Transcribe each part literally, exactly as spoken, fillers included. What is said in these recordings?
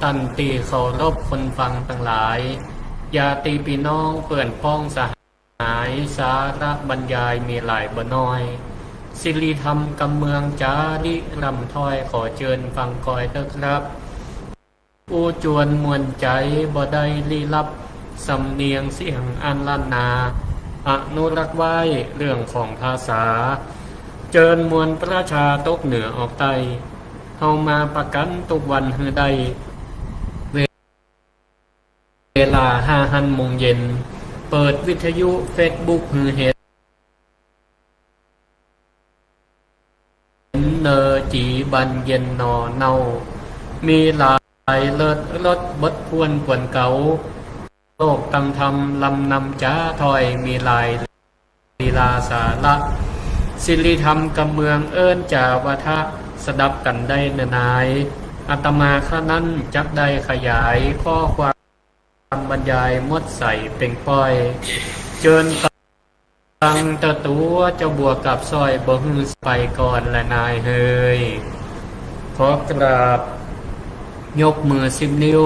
านตี้เคารพคนฟังตังหลาย ญาติปี้น้องเปื้อนป้องสหาย สาระบรรยายมีหลายบ่น้อย สิริธรรมกำเมืองจ๋าริร่ำถ้อย ขอเจิญฟังกอยเต๊อะครับ อู้จวนม่วนใจ๋บ่ได้ลี้ลับ สำเนียงเสียงอันล้านนา อนุรักษ์ไว้เรื่องของภาษา เจิญมวลประชาตกเหนือออกใต้ เฮามาปะกั๋นกู้วันหื้อได้ เว เวลาห้าหั้นโมงเย็น เปิดวิทยุเฟซบุ๊กหื้อเห็น เนอจี๋บันเย็นหน่อเน่า มีหลายเลิศรสบทถ้วนกว่าเก่า โลกตังธรรมลำนำจ๋าถ้อย มีหลายลีลาสาระ สิริธรรมกำเมืองเอิ้นจ๋าวาทะ สดับกั๋นได้เน่อหนาย อาตมาครั้นนั้นจักได้ขยายข้อความ บรรยายหมดใสเป่งป้อย เจิญฟังตะตั๋วเจ้าบัวกับสร้อย บ่หื้อไปก่อนแลนายเฮย ขอกราบยกมือสิบนิ้ว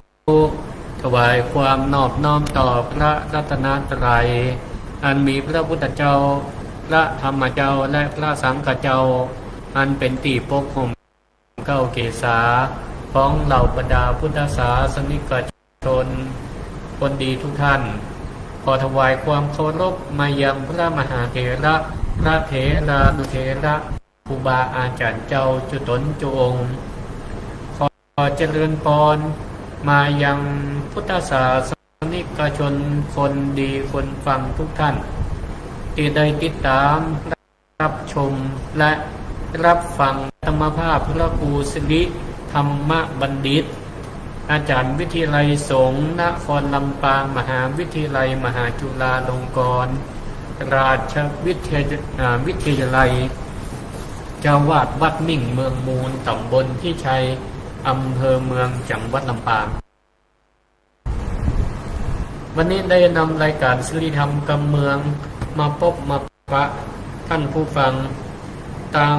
ถวายความนอบน้อมต่อพระรัตนตรัย อันมีพระพุทธเจ้า พระธรรมเจ้า และพระสังฆเจ้า อันเป๋นตี้ปกห่ม เกล้าเกศาของเหล่าบรรดาพุทธศาสนิกชนคนดีทุกท่าน ขอถวายความเคารพมายังพระมหาเถระ พระเถรานุเถระ ครูบาอาจ๋ารย์เจ้าจุ๊ต๋นจุ๊องค์ ขอเจริญปอนมายังพุทธศาสนิกชนคนดีคนฟังทุกท่าน ตี้ได้ติดต๋าม รับชมและรับฟังธรรมภาพพระครูสิริธรรมบัณฑิต อาจ๋ารย์วิทยาลัยสงฆ์นครลำปาง มหาวิทยาลัยมหาจุฬาลงกรณราชวิทยา อ่า วิทยาลัย เจ้าอาวาสวัดมิ่งเมืองมูล ต๋ำบลพิชัย อำเภอเมือง จังหวัดลำปาง วันนี้ได้นำรายการสิริธรรมกำเมืองมาปบมาปะต้านผู้ฟัง ตาง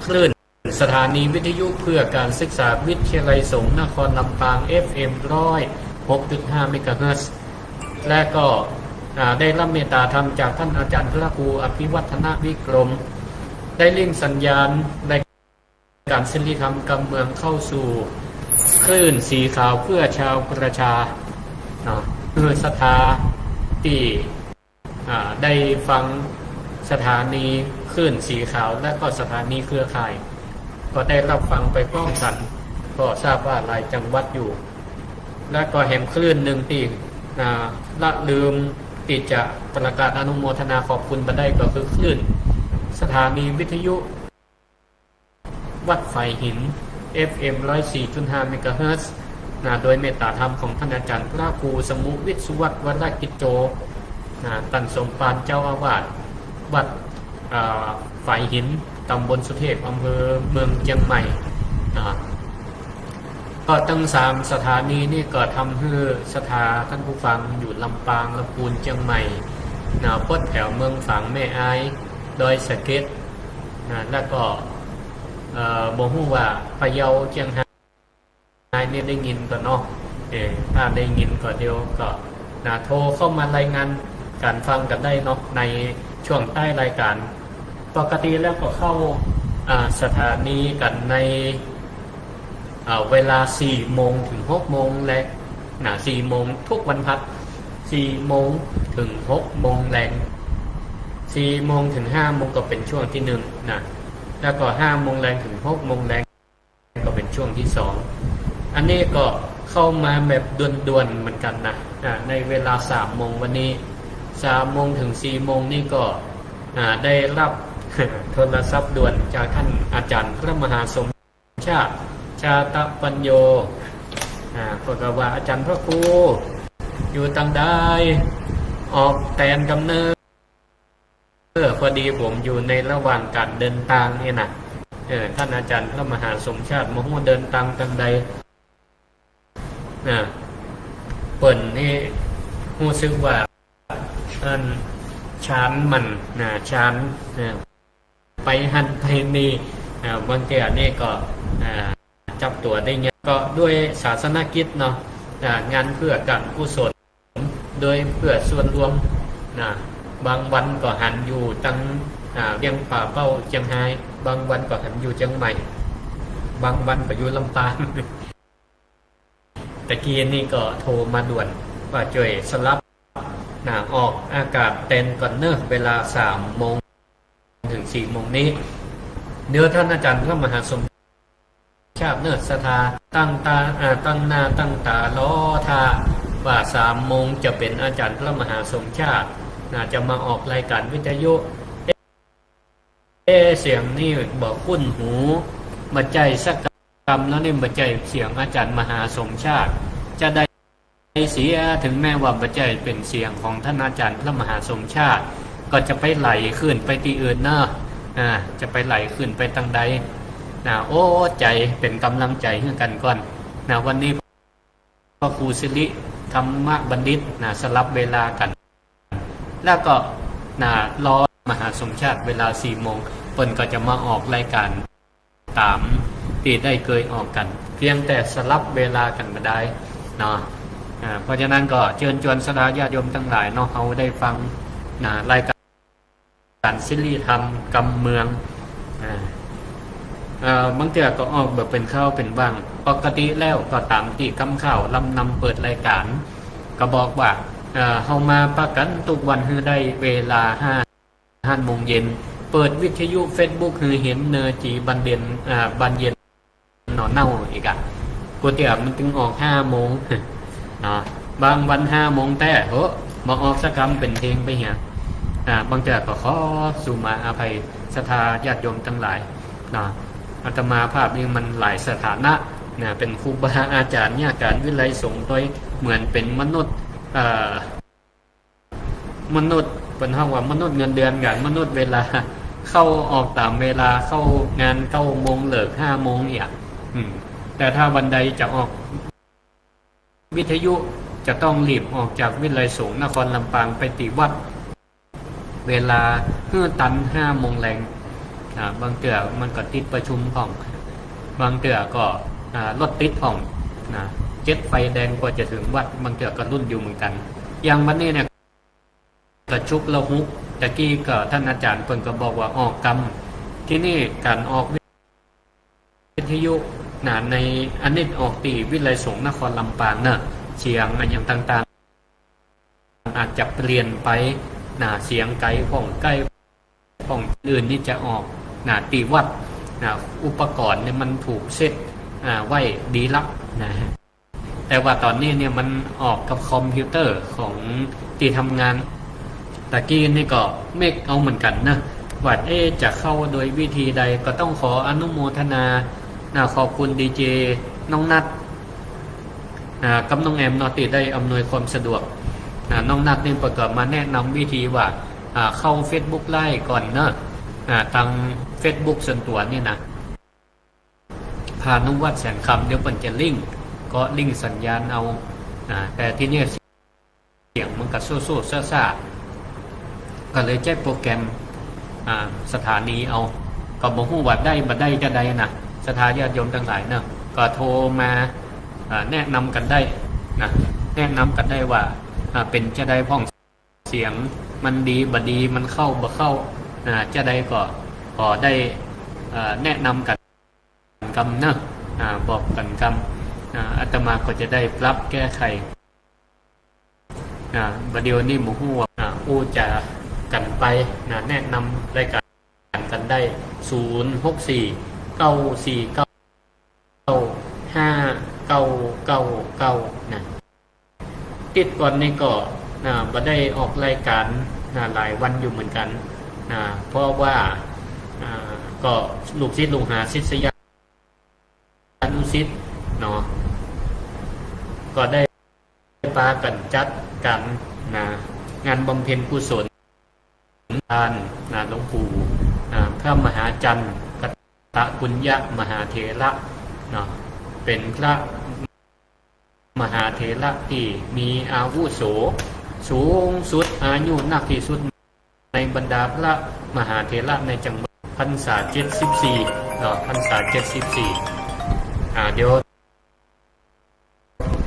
คลื่นสถานีวิทยุเพื่อการศึกษาวิทยาลัยสงฆ์นครลำปาง เอฟเอ็ม ร้อยหกจุดห้า เมกะเฮิรตซ์ และก็ อ่า ได้รับเมตตาธรรมจากต้านอาจ๋ารย์พระครูอภิวัฒนวิกรม ได้เร่งสัญญาณราย การสิริธรรมกำเมืองเข้าสู่คลื่นสีขาวเพื่อชาวประชาเนาะ หื้อศรัทธาตี้ อ่า ได้ฟังสถานีคลื่นสีขาว และก็สถานีเครือข่าย ก็ได้รับฟังไปพร้อมกั๋น ก็ทราบว่าหลายจังหวัดอยู่ และก็แหมคลื่นนึ่งตี้ อ่า ละลืมตี้จะประกาศอนุโมทนาขอบคุณบ่ได้ ก็คือคลื่นสถานีวิทยุ วัดฝายหิน เอฟเอ็ม ร้อยสี่จุดห้า เมกะเฮิรตซ์ นะ โดยเมตตาธรรมของต้านอาจ๋ารย์พระครูสมุวิทย์ สุวัฒน์ วรกิจโจ นะ ต้านสมภารเจ้าอาวาสวัด อ่า ฝายหิน ต๋ำบลสุเทพ อำเภอเมืองเจียงใหม่ นะ ก็ตึงสามสถานีนี่ก็ทำหื้อศรัทธาต้านผู้ฟังอยู่ลำปาง ลำพูน เจียงใหม่ นะ ปดแถวเมืองฝาง แม่อาย ดอยสะเก็ด นะ แล้วก็ เอ่อ บ่ฮู้ว่าพะเยา เจียงฮายนี่ได้ยินก่อเนาะ เออ ถ้าได้ยินก่อเดียวก็ นะ โทรเข้ามารายงานก๋านฟังกั๋นได้เนาะ ในช่วงต้านรายการ ปกติแล้วก็เข้า อ่า สถานีกั๋นใน อ่า เวลาสี่โมงถึงหกโมงแลง นะ สี่โมงทุกวันพฤหัส สี่โมงถึงหกโมงแลง สี่โมงถึงห้าโมงก็เป๋นช่วงตี้นึ่ง นะ แล้วก็ห้าโมงแลงถึงหกโมงแลงก็เป๋นช่วงตี้สอง อันนี้ก็เข้ามาแบบด่วนๆเหมือนกั๋นนะ อ่า ในเวลาสามโมงวันนี้ สามโมงถึงสี่โมงนี่ก็ อ่า ได้รับ โทรศัพท์ด่วนจากต้านอาจ๋ารย์พระมหาสม ชาติ ชาตปัญโญ อ่า ก็กล่าวว่า อาจ๋ารย์พระครู อยู่ตางใด ออกแตนกำเนิด เออ พอดีผมอยู่ในระหว่างก๋านเดินตางนี่นะ เออ ต้านอาจ๋ารย์พระมหาสมชาติบ่ฮู้เดินตางตางใด อ่า เปิ้นนี่ฮู้สึกว่า อัน ชานมัน นะ ชาน เออ ไปหั้นไปนี่ อ่า บางเตื้อนี่ก็ อ่า จับตั๋วได้ยาก ก็ด้วยศาสนกิจเนาะ อ่า งานเพื่อการกุศล โดยเพื่อส่วนรวมนะ บางวันก็หันอยู่ตัง อ่า เวียงป่าเป้าเจียงฮาย บางวันก็หันอยู่เจียงใหม่ บางวันก็อยู่ลำปาง ตะกี้นี่ก็โทรมาด่วนว่าจ้วยสลับนะ ออกอากาศแตนก่อนเน่อ เวลาสามโมงถึงสี่โมงนี้ เดี๋ยวท่านอาจารย์พระมหาสมชาติเน่อ ศรัทธาตั้งตา อ่า ตั้งหน้าตั้งตารอถ้าว่าสามโมงจะเป๋นอาจารย์พระมหาสมชาตินะ จะมาออกรายการวิทยุ เอ๊ะ เสียงนี่บ่คุ้นหู บ่ใจ้สักกำแล้วนี่ บ่ใจ้เสียงอาจารย์มหาสมชาติ จะใดเสีย ถึงแม้ว่าบ่ใจ้เป๋นเสียงของท่านอาจารย์พระมหาสมชาติ ก็จะไปไหลขึ้นไปตี้อื่นเนาะ อ่า จะไปไหลขึ้นไปตังใดนะ โอ้ ใจ๋เป๋นก๋ำลังใจ๋หื้อกั๋นก่อนนะ วันนี้ พระครูสิริธรรมบัณฑิตนะ สลับเวลากั๋น แล้วก็นะ รอมหาสมชาติเวลาสี่โมง เปิ้นก็จะมาออกรายการต๋ามตี้ได้เกยออกกั๋น เพียงแต่สลับเวลากั๋นบ่ดายเนาะ อ่า เพราะฉะนั้นก็เจิญจวนศรัทธาญาติโยมตังหลายเนาะ เฮาได้ฟังนะ รายการ การสิริธรรมกำเมือง อ่า เอ่อ บางเตื้อก็ออกแบบเป๋นคราวเป๋นว่าง ปกติแล้วก็ต๋ามตี้กำข่าวลำนำเปิดรายการ ก็บอกว่า เอ่อ เฮามาปะกั๋นกู้วันหื้อได้เวลาห้า ห้าโมงเย็น เปิดวิทยุเฟซบุ๊กหื้อหันเน่อ จี๋บานเย็น อ่า บานเย็น หน่อเน่าอีกอะ กู้เตื้อมันตึงออกห้าโมงเนาะ บางวันห้าโมงแต๊ โห บ่ออกสักกำ เป๋นเพลงไปเหีย อ่า บางเตื้อก็ขอสุมาอภัยศรัทธาญาติโยมตังหลายเนาะ อาตมาภาพนี่มันหลายสถานะนะ เป๋นครูบาอาจ๋ารย์ ญาติก๋านวิไลสงฆ์ โตยเหมือนเป๋นมนุษย์ เอ่อ มนุษย์ เปิ้นฮ้องว่ามนุษย์เงินเดือนกั๋น มนุษย์เวลา เข้าออกต๋ามเวลา เข้างานเก้าโมง เลิกห้าโมงเนี่ย อืม แต่ถ้าวันใดจะออกวิทยุ จะต้องรีบออกจากวิไลสงฆ์นครลำปางไปตี้วัด เวลาหื้อตันห้าโมงแลง อ่า บางเตื้อมันก็ติดประชุมพ่อง บางเตื้อก็ อ่า รถติดพ่องนะ เจ็ดไฟแดงกว่าจะเถิงวัด บางเตื้อก็ลุ้นอยู่เหมือนกั๋น อย่างวันนี้เนี่ย ก็ชุกละหุก ตะกี้ก็ท่านอาจ๋ารย์เปิ้นก็บอกว่าออกกำ ทีนี้ก๋านออกวิทยุนะ ในอันนี้ออกตี้วิไลสงฆ์นครลำปางเนาะ เสียงอะหยังต่างๆ อาจจะเปลี่ยนไปนะ เสียงไก๋พ่องใก้พ่อง อื่นนี่จะออกนะ ตี้วัดนะ อุปกรณ์เนี่ยมันถูกเซต อ่า ไว้ดีละนะ แต่ว่าต๋อนนี้เนี่ยมันออกกับคอมพิวเตอร์ของตี้ทำงาน ตะกี้นี่ก็เมคเอาเหมือนกั๋นนะ ว่า เอ๊ะ จะเข้าโดยวิธีใด ก็ต้องขออนุโมทนานะ ขอบคุณดีเจน้องนัท อ่า กับน้องแอมเนาะ ตี้ได้อำนวยความสะดวก อ่า น้องนัทนี่เปิ้นก็มาแนะนำวิธีว่า อ่า เข้าเฟซบุ๊กไลฟ์ก่อนเนาะ อ่า ตางเฟซบุ๊กส่วนตั๋วนี่นะ พานุวัฒน์ แสนคำ เดี๋ยวเปิ้นจะลิงก์ ก็ลิงก์สัญญาณเอา อ่า แต่ทีนี้เสียงมันก็โซ่ๆซ่าๆ ก็เลยใจ๊โปรแกรม อ่า สถานีเอา ก็บ่ฮู้ว่าได้บ่ได้จะใดนะ ศรัทธาญาติโยมตังหลายเนาะ ก็โทรมา อ่า แนะนำกั๋นได้นะ แนะนำกั๋นได้ว่า อ่า เป๋นจะใดพ่อง เสียงมันดีบ่ดี มันเข้าบ่เข้า อ่า จะใดก็ ก็ได้ อ่า แนะนำกั๋นกำเนาะ อ่า บอกกั๋นกำ อ่า อาตมาก็จะได้ปรับแก้ไข อ่า บ่าเดี่ยวนี้บ่ฮู้ว่า อ่า อู้จ๋ากั๋นไปนะ แนะนำรายก๋านกั๋นได้ ศูนย์ หก สี่ เก้า สี่ เก้า ห้า เก้า เก้า เก้า นะ ติดก่อนนี่ก็ อ่า บ่ได้ออกรายก๋าน อ่า หลายวันอยู่เหมือนกั๋น อ่า เพราะว่า อ่า ก็ลูกศิษย์ลูกหา ศิษยานุศิษย์เนาะ ก็ได้ปากั๋นจัดก๋านนะ งานบำเพ็ญกุศล ทานนะ หลวงปู่ อ่า พระมหาจันทร์ กัตตปุญญมหาเถระเนาะ เป๋นพระมหาเถระตี้มีอาวุโสสูงสุด อายุนักตี้สุดในบรรดาพระมหาเถระในจังหวัด พรรษาเจ็ดสิบสี่เนาะ พรรษาเจ็ดสิบสี่ อ่า เดี๋ยว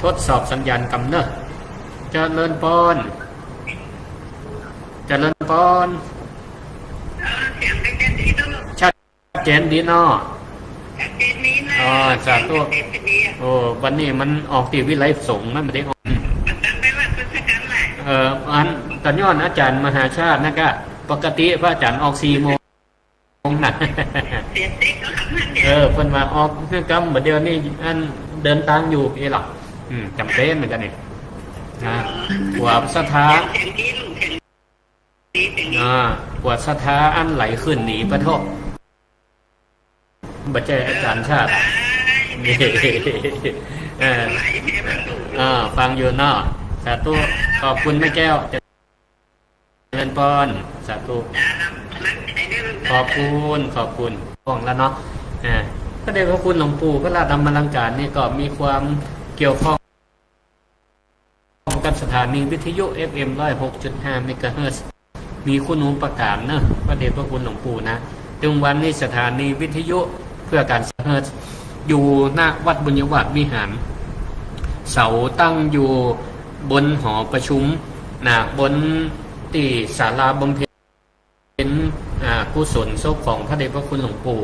ทดสอบสัญญาณกำเนอะ เจริญปอน เจริญปอน เสียงเป็นเสียงดีเนอะ ชัดเจนดีเนาะ ชัดเจนดีนะ อ๋อ สาธุ เสียงชัดเจนดีอะ โอ้ วันนี้มันออกตี้วิไลสงฆ์นะ มันได้ออก มันตั้งแต่วันพุธกันแหละ เอ่อ อัน ตอนย้อนอาจ๋ารย์มหาชาตินะกะ ปกติพระอาจ๋ารย์ออกสี่โมง งนะ เสียงเด็กก็ทำนั่นเนี่ย เออ เปิ้นว่าออกคือกำ บ่าเดี่ยวนี้อันเดินตางอยู่เอหรอก อืม จ๋ำเป๋นเหมือนกั๋นนี่ นะ กว่าศรัทธา เสียงดีลูก เสียงดี เสียงดี อ่า กว่าศรัทธาอันไหลขึ้นหนีปะโท บ่ใจ้อาจ๋ารย์ชาติ เออ เออ ฟังอยู่เนาะ สาธุ ขอบคุณแม่แก้ว เจริญปอน สาธุ ขอบคุณ ขอบคุณ พ่องแล้วเนาะ อ่า พระเดชพระคุณหลวงปู่พระราชธรรมาลังการนี่ก็มีความเกี่ยวข้องกับสถานีวิทยุ เอฟเอ็ม ร้อยหกจุดห้า เมกะเฮิรตซ์ มีคุณูปการเนอะ พระเดชพระคุณหลวงปู่นะ ตึงวันนี้สถานีวิทยุเพื่อการสร้าง อยู่ณวัดบุญญวาสวิหาร เสาตั้งอยู่บนหอประชุม นะ บนตี้ศาลาบำเพ็ญ อ่า กุศลศพของพระเดชพระคุณหลวงปู่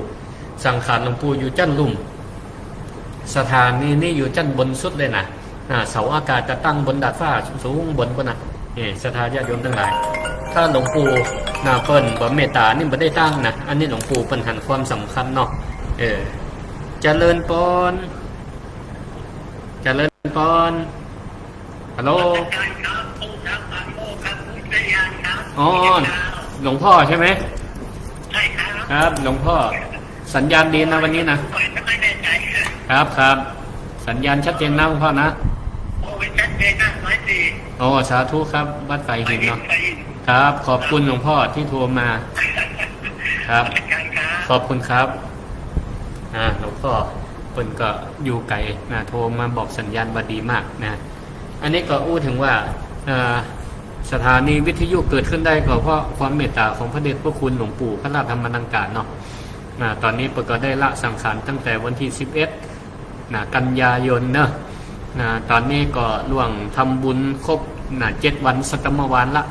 สังขารหลวงปู่อยู่จั้นลุ่ม สถานีนี่อยู่จั้นบนสุดเลยนะ อ่า เสาอากาศจะตั้งบนดาดฟ้าสูงบนปู้นนะ นี่ ศรัทธาญาติโยมตังหลาย ถ้าหลวงปู่ นะ เปิ้นบ่เมตต๋านี่บ่ได้ตั้งนะ อันนี้หลวงปู่เปิ้นหันความสำคัญเนาะ เออ เจริญปอน เจริญปอน ฮัลโหล อ๋อ หลวงพ่อใช่ไหม ใช่ครับ ครับ หลวงพ่อ สัญญาณดีนะวันนี้นะ ไม่แน่ใจครับ ครับ ครับ สัญญาณชัดเจนนะหลวงพ่อนะ โอ้ ชัดเจนนะ ร้อยสี่ โอ้ สาธุครับ วัดฝายหินเนาะ ฝายหิน ครับ ขอบคุณหลวงพ่อที่โทรมา ครับ ขอบคุณครับ อ่า หลวงพ่อเปิ้นก็อยู่ไก๋นะ โทรมาบอกสัญญาณว่าดีมากนะ อันนี้ก็อู้เถิงว่า เอ่อ สถานีวิทยุเกิดขึ้นได้ก็เพราะความเมตต๋าของพระเดชพระคุณหลวงปู่พระราชธรรมาลังการเนาะ อ่า ต๋อนนี้เปิ้นก็ได้ละสังขารตั้งแต่วันตี้สิบเอ็ด นะ กันยายนเนาะ นะ ต๋อนนี้ก็ล่วงทำบุญครบ นะ เจ็ดวันสัตมวาระ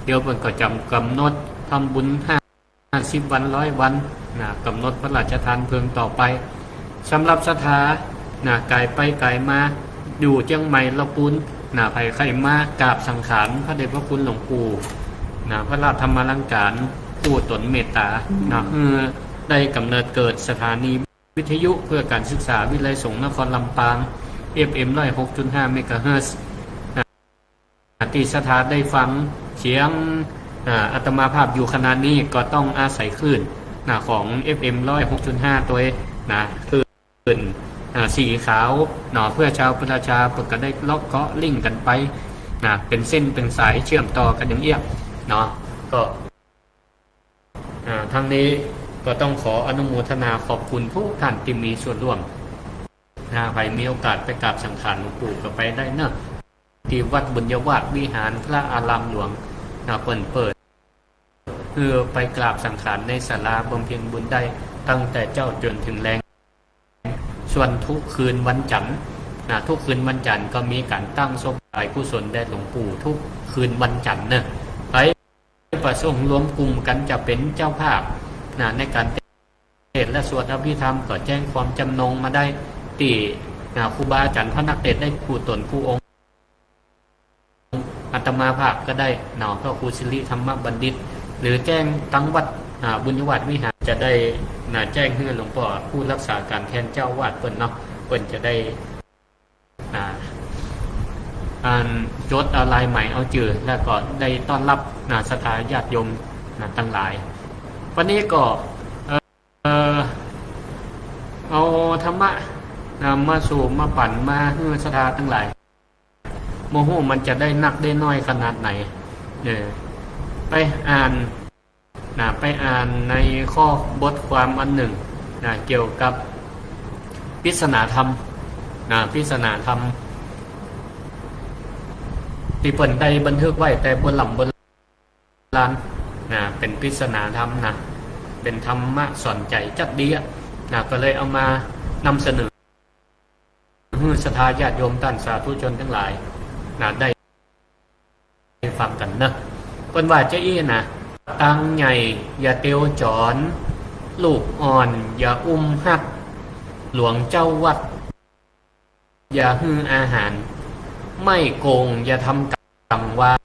เดี๋ยวเปิ้นก็จะก๋ำหนดทำบุญห้า ห้าสิบวัน ร้อยวัน นะ ก๋ำหนดพระราชทานเพลิงต่อไป สำหรับศรัทธา นะ ก๋ายไปก๋ายมา อยู่เจียงใหม่ ละปูน นะ ใผใค่มากราบสังขารพระเดชพระคุณหลวงปู่ นะ พระราชธรรมาลังการ ผู้ตนเมตต๋า นะ เออ ได้กำเนิดเกิดสถานีวิทยุเพื่อการศึกษาวิทยาลัยสงฆ์นครลำปาง เอฟเอ็ม ร้อยหกจุดห้า เมกะเฮิรตซ์ นะ ตี้ศรัทธาได้ฟังเสียง อ่า อาตมาภาพอยู่ขณะนี้ก็ต้องอาศัยคลื่น นะ ของ เอฟเอ็ม ร้อยหกจุดห้า ตวย นะ คลื่น อ่า สีขาว เนาะ เพื่อชาวประชาเปิ้นก็ได้เลาะเกาะลิงก์กั๋นไป นะ เป๋นเส้นเป๋นสายเชื่อมต่อกั๋นอย่างเอี้ย เนาะ ก็ อ่า ทั้งนี้ก็ต้องขออนุโมทนาขอบคุณทุกท่านตี้มีส่วนร่วม นะ ใผมีโอกาสไปกราบสังขารหลวงปู่ก็ไปได้เนาะ ตี้วัดบุญญวาสวิหารพระอารามหลวง นะ เปิ้นเปิด คือไปกราบสังขารในศาลาบำเพ็ญบุญได้ตั้งแต่เจ๊าจ๋นเถิงแลง ส่วนทุกคืนวันจันทร์ นะ ทุกคืนวันจันทร์ก็มีก๋านตั้งศพถวายกุศลแด่หลวงปู่ทุกคืนวันจันทร์เนาะ ไปประสงค์รวมกลุ่มกั๋นจะเป๋นเจ้าภาพ นะ ในก๋านเตสน์และสวดอภิธรรมก็แจ้งความจำนงมาได้ตี้ นะ ครูบาอาจ๋ารย์พระนักเตสน์ได้กู้ต๋นกู้องค์ อาตมาภาพก็ได้เนาะ พระครูสิริธรรมบัณฑิต หรือแจ้งตังวัด อ่า บุญญวาสวิหารจะได้ นะ แจ้งหื้อหลวงป้อผู้รักษาก๋านแทนเจ้าอาวาสเปิ้นเนาะ เปิ้นจะได้ อ่า อ่านจดเอาลายหมายเอาจื้อ แล้วก็ได้ต้อนรับ นะ ศรัทธาญาติโยม นะ ตังหลาย วันนี้ก็ เอ่อ เอาธรรมะ นะ มาสู่มาปั๋นมาหื้อศรัทธาตังหลาย บ่ฮู้มันจะได้นักได้น้อยขนาดไหน เออ ไปอ่าน นะ ไปอ่านในข้อบทความอันนึ่ง นะ เกี่ยวกับปริศนาธรรม นะ ปริศนาธรรม ตี้เปิ้นได้บันทึกไว้แต่โบร่ำโบราณ นะ เป๋นปริศนาธรรมนะ เป๋นธรรมะสอนใจ๋จัดดีอะ นะ ก็เลยเอามานำเสนอ ศรัทธาญาติโยมต้านสาธุชนตังหลาย นะ ได้ฟังกั๋นเนาะ เปิ้นว่าจะอี้นะ ตางใหญ่อย่าเตียวจ๋อน ลูกอ่อนอย่าอุ้มฮัก หลวงเจ้าวัด อย่าหื้ออาหาร ไม่โกงอย่าทำกั๋งวาน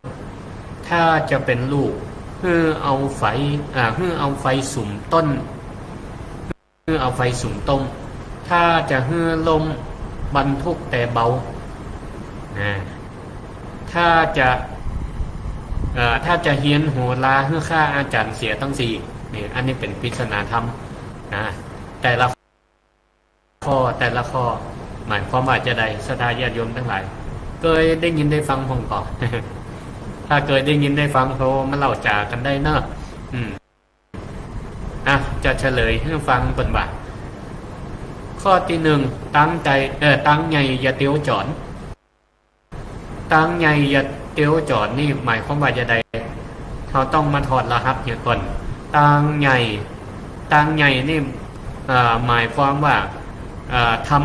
ถ้าจะเป๋นลูก หื้อเอาไฟ อ่า หื้อเอาไฟสุมต้น หื้อเอาไฟสุมต้ม ถ้าจะหื้อล่ม บรรทุกแต่เบา นะ ถ้าจะ เอ่อ ถ้าจะเฮียนโหรา หื้อฆ่าอาจ๋ารย์เสียตังสี่ นี่ อันนี้เป๋นปริศนาธรรม นะ แต่ละ ข้อแต่ละข้อ หมายความว่าจะใด ศรัทธาญาติโยมตังหลาย เกยได้ยินได้ฟังพ่องก่อ ถ้าเกยได้ยินได้ฟัง โทรมาเล่าจ๋ากั๋นได้เนาะ อืม อ่ะ จะเฉลยหื้อฟังเปิ้นว่า ข้อตี้นึ่ง ตางใจ๋ เอ่อ ตางใหญ่อย่าเตียวจ๋อน ตางใหญ่อย่าเตียวจ๋อนนี่หมายความว่าจะใด เฮาต้องมาถอดรหัสเหียก่อน ตางใหญ่ ตางใหญ่นี่ เอ่อ หมายความว่า เอ่อ ธรรม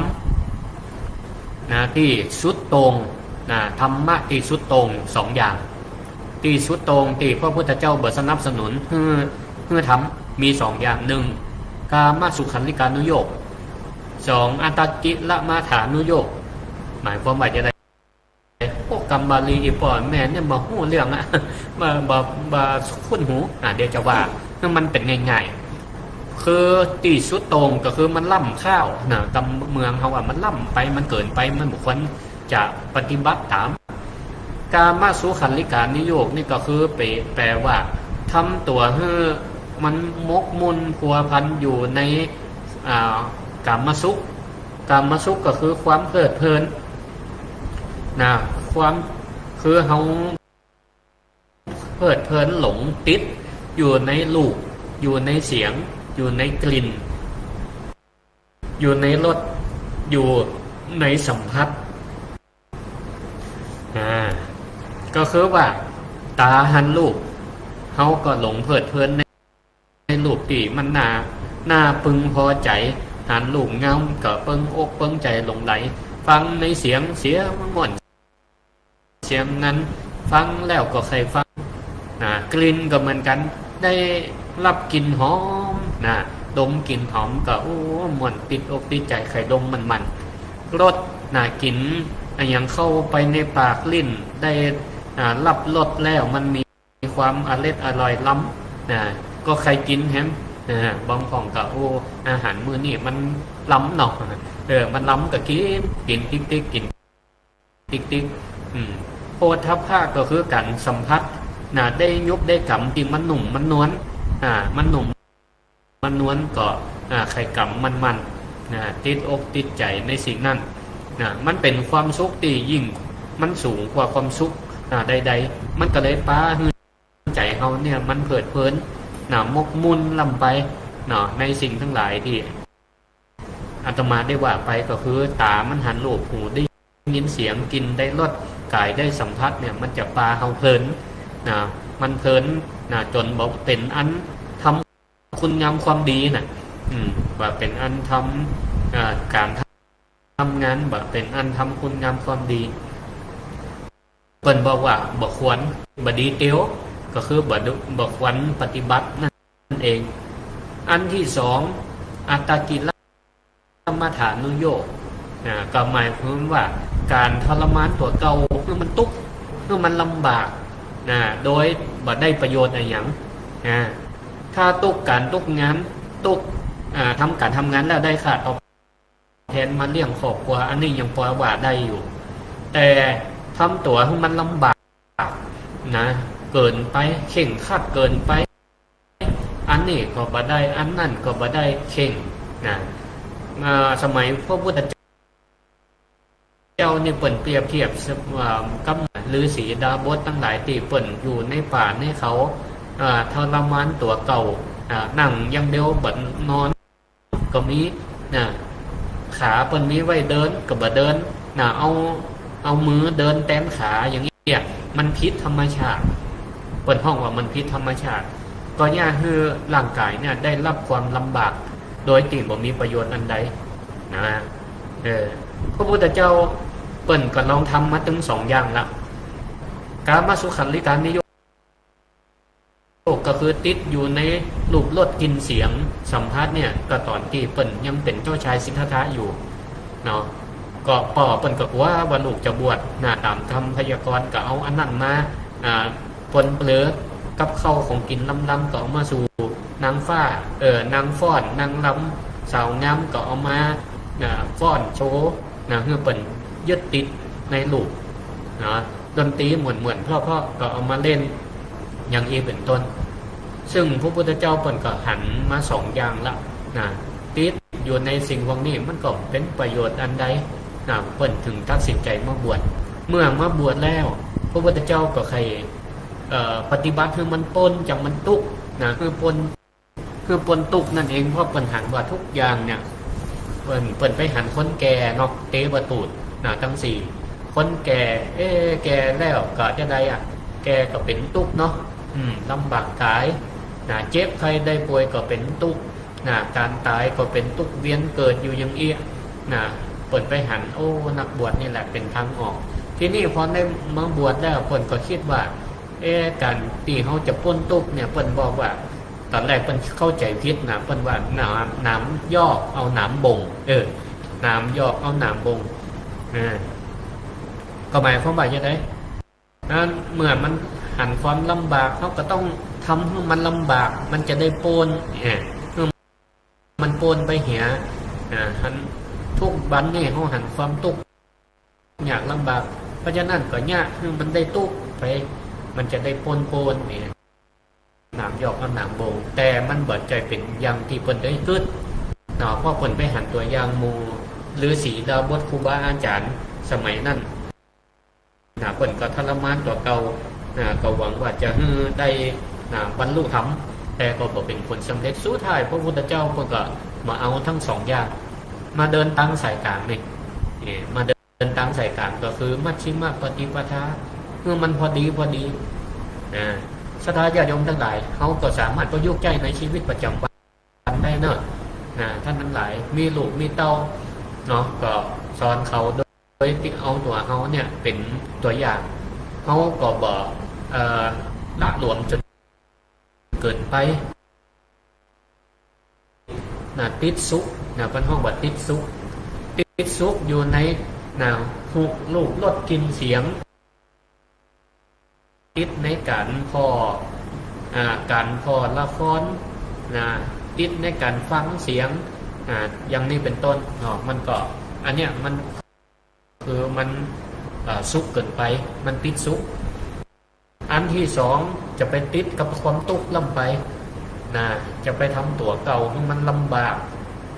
นะ ตี้สุดโต่ง นะ ธรรมะตี้สุดโต่งสองอย่าง ตี้สุดโต่งตี้พระพุทธเจ้าบ่สนับสนุนหื้อ หื้อทำ มีสองอย่าง นึ่ง กามสุขัลลิกานุโยค สอง อัตตกิลมัฏฐานุโยค หมายความว่าจะใด โอ้ กำบาลีอีป้อแม่เนี่ยบ่ฮู้เรื่องอะ บ่ บ่ บ่คุ้นหู อ่ะ เดี๋ยวจะว่า หื้อมันเป๋นง่ายๆ คือตี้สุดโต่งก็คือมันล้ำค่าวนะ กำเมืองเฮาอะ มันล้ำไป มันเกินไป มันบ่ควรจะปฏิบัติต๋าม กามสุขัลลิกานุโยคนี่ก็คือแปล แปลว่า ทำตั๋วหื้อมันหมกมุ่นพัวพันอยู่ใน อ่า กามสุข กามสุขก็คือความเพลิดเพลิน นะ ความ คือเฮาเพลิดเพลินหลงติดอยู่ในรูป อยู่ในเสียง อยู่ในกลิ่น อยู่ในรส อยู่ในสัมผัส อ่า ก็คือว่า ต๋าหันรูป เฮาก็หลงเพลิดเพลินใน ในรูปตี้มันน่า น่าพึงพอใจ๋ หันรูปงามก็เปิงอกเปิงใจ๋หลงใหล ฟังในเสียง เสียงม่วน เสียงนั้น ฟังแล้วก็ใค่ฟัง นะ กลิ่นก็เหมือนกั๋น ได้ฮับกลิ่นหอม นะ ดมกลิ่นหอมก็ โอ้ ม่วนติดอกติดใจ๋ ใค่ดมมันๆ รส นะ กิ๋นอะหยังเข้าไปในปากลิ้น ได้ อ่า ฮับรสแล้วมันมี มีความอร็ดอร่อยล้ำ นะ ก็ใค่กิ๋นแหม นะ บางพ่องก็ โอ้ อาหารมื้อนี้มันล้ำเนาะ เออ มันล้ำก็กิ๋น กิ๋นติ๊กๆ กิ๋นติ๊กๆ อืม โผฏฐัพพะก็คือก๋านสัมผัส นะ ได้หยุบได้กำตี้มันนุ่มมันนวล อ่า มันนุ่ม มันนวลก็ อ่า ใค่กำมันๆ นะ ติดอกติดใจ๋ในสิ่งนั้น นะ มันเป๋นความสุขตี้ยิ่ง มันสูงกว่าความสุข อ่า ใดๆ มันก็เลยปาหื้อใจ๋เฮาเนี่ยมันเพลิดเพลิน นะ หมกมุ่นล้ำไป เนาะ ในสิ่งตังหลายตี้อาตมาได้ว่าไปก็คือ ต๋ามันหันรูป หูได้ ยินเสียง กลิ่นได้รส ก๋ายได้สัมผัสเนี่ย มันจะปาเฮาเพลิน นะ มันเพลิน นะ จ๋นบ่เป๋นอันทำคุณงามความดีน่ะ อืม บ่เป๋นอันทำ อ่า ก๋านทำงาน บ่เป๋นอันทำคุณงามความดี เปิ้นบอกว่าบ่ควร บ่ดีเตียว ก็คือบ่ดู บ่ควรปฏิบัตินั่นเอง อันตี้สอง อัตตกิล มัฏฐานุโยค นะ ก็หมายความว่าก๋านทรมานตั๋วเก่าหื้อมันตุ๊กข์ หื้อมันลำบาก นะ โดยบ่ได้ประโยชน์อะหยัง นะ ถ้าตุ๊กข์ก๋านตุ๊กข์งาน ตุ๊กข์ อ่า ทำก๋านทำงานแล้วได้ค่าตอบแทนมาเลี้ยงครอบครัว อันนี้ยังปอว่าได้อยู่ แต่ทำตั๋วหื้อมันลำบาก นะ เกินไป เคร่งครัดเกินไป อันนี้ก็บ่ได้ อันนั้นก็บ่ได้ เคร่ง นะ อ่า สมัยพระพุทธเจ้านี่เปิ้นเปรียบเทียบว่ากับฤๅษีดาบสตังหลายตี้เปิ้นอยู่ในป่าในเขา อ่า ทรมานตั๋วเก่า อ่า นั่งอย่างเดียวบ่นอน ก็มี นะ ขาเปิ้นมีไว้เดินก็บ่เดิน นะ เอา เอามือเดินแตนขาอย่างเงี้ย มันผิดธรรมชาติ เปิ้นฮ้องว่ามันผิดธรรมชาติ ก็เยียะหื้อร่างก๋ายเนี่ยได้ฮับความลำบาก โดยตี้บ่มีประโยชน์อันใด นะ เออ พระพุทธเจ้าเปิ้นก็ลองทำมาตึงสองอย่างละ กามสุขัลลิกานิโยค ก็คือติดอยู่ในรูปรสกลิ่นเสียงสัมผัสเนี่ย ก็ต๋อนตี้เปิ้นยังเป๋นเจ้าชายสิทธัตถะอยู่เนาะ ก็ป้อเปิ้นก็กั๋วว่าลูกจะบวชนะ ต๋ามกำพยากรณ์ก็เอาอันนั้นมา อ่า ปนเปื้อกับข้าวของกิ๋นลำๆ ก็เอามาสู่นางฟ้า เอ่อ นางฟ้อน นางรำ สาวงามก็เอามา อ่า ฟ้อนโชว์นะ หื้อเปิ้นยึดติดในรูปนะ ดนตรีม่วนๆ เพราะๆ ก็เอามาเล่น อย่างอี้เป๋นต้น ซึ่งพระพุทธเจ้าเปิ้นก็หันมาสองอย่างละนะ ติดอยู่ในสิ่งพวกนี้มันก็เป๋นประโยชน์อันใดนะ เปิ้นถึงตัดสินใจ๋มาบวช เมื่อมาบวชแล้ว พระพุทธเจ้าก็ใค่ เอ่อ ปฏิบัติหื้อมันป๊นจากมันตุ๊กข์นะ หื้อป๊น หื้อป๊นตุ๊กข์นั่นเอง เพราะเปิ้นหันว่าทุกอย่างเนี่ย เปิ้น เปิ้นไปหันคนแก่เนาะ เตวตูตนะ ตังสี่ คนแก่ เอ๊ะ แก่แล้วก็จะใดอะ แก่ก็เป๋นตุ๊กข์เนาะ อืม ลำบากต๋ายนะ เจ็บไข้ได้ป่วยก็เป๋นตุ๊กข์นะ ก๋านต๋ายก็เป๋นตุ๊กข์ เวียนเกิดอยู่อย่างอี้นะ เปิ้นไปหัน โอ้ นักบวชนี่แหละเป๋นทางออก ทีนี้พอได้มาบวชแล้ว เปิ้นก็กึ๊ดว่า เอ๊ะ ก๋านตี้เฮาจะป๊นตุ๊กข์เนี่ย เปิ้นบอกว่า ต๋อนแรกเปิ้นเข้าใจ๋ผิดนะ เปิ้นว่าหนาม หนามยอกเอาหนามบ่ง เออ หนามยอกเอาหนามบ่ง อ่า ก็หมายความว่าจะใด นั้นเมื่อมันหันความลำบาก เฮาก็ต้องทำหื้อมันลำบาก มันจะได้ป๊น เออ หื้อมันป๊นไปเหีย อ่า หัน ทุกวันนี่เฮาหันความตุ๊กข์ยากลำบาก เพราะฉะนั้นก็เยียะหื้อมันได้ตุ๊กข์ไป มันจะได้ป๊นๆ เนี่ย หนามยอกเอาหนามบ่ง แต่มันบ่ใจ้เป๋นอย่างตี้เปิ้นได้กึ๊ดเนาะ เพราะเปิ้นไปหันตั๋วอย่างหมู่ฤๅษีดาบสครูบาอาจ๋ารย์สมัยนั้นนะ เปิ้นก็ทรมานตั๋วเก่านะ ก็หวังว่าจะหื้อได้นะ บรรลุธรรม แต่ก็บ่เป๋นผลสำเร็จ สุดท้ายพระพุทธเจ้าเปิ้นก็มาเอาตึงสองอย่าง มาเดินตางสายก๋างนี่ เอ่อ มาเดิน เดินตางสายก๋างก็คือมัชฌิมปฏิปทา หื้อมันพอดีพอดี อ่า ศรัทธาญาติโยมตังหลาย เฮาก็สามารถประยุกต์ใจ๊ในชีวิตประจ๋ำวันได้เนาะ อ่า ต้านตังหลาย มีลูกมีเต้าเนาะ ก็สอนเขาโดยตี้เอาตั๋วเฮาเนี่ยเป๋นตั๋วอย่าง เฮาก็บ่ เอ่อ หละหลวมจ๋น เกิ๋นไปนะ ติดสุขนะ เปิ้นฮ้องว่าติดสุข ติดสุขอยู่ในนะ ฮู้ รูป รส กลิ่น เสียง ติดในก๋านผ่อ อ่า ก๋านผ่อละครนะ ติดในก๋านฟังเสียง อ่า อย่างนี้เป๋นต้นเนาะ มันก็ อันเนี้ยมัน คือมัน เอ่อ สุขเกิ๋นไป มันติดสุข อันตี้สอง จะไปติดกับความตุ๊กข์ล้ำไปนะ จะไปทำตั๋วเก่าหื้อมันลำบาก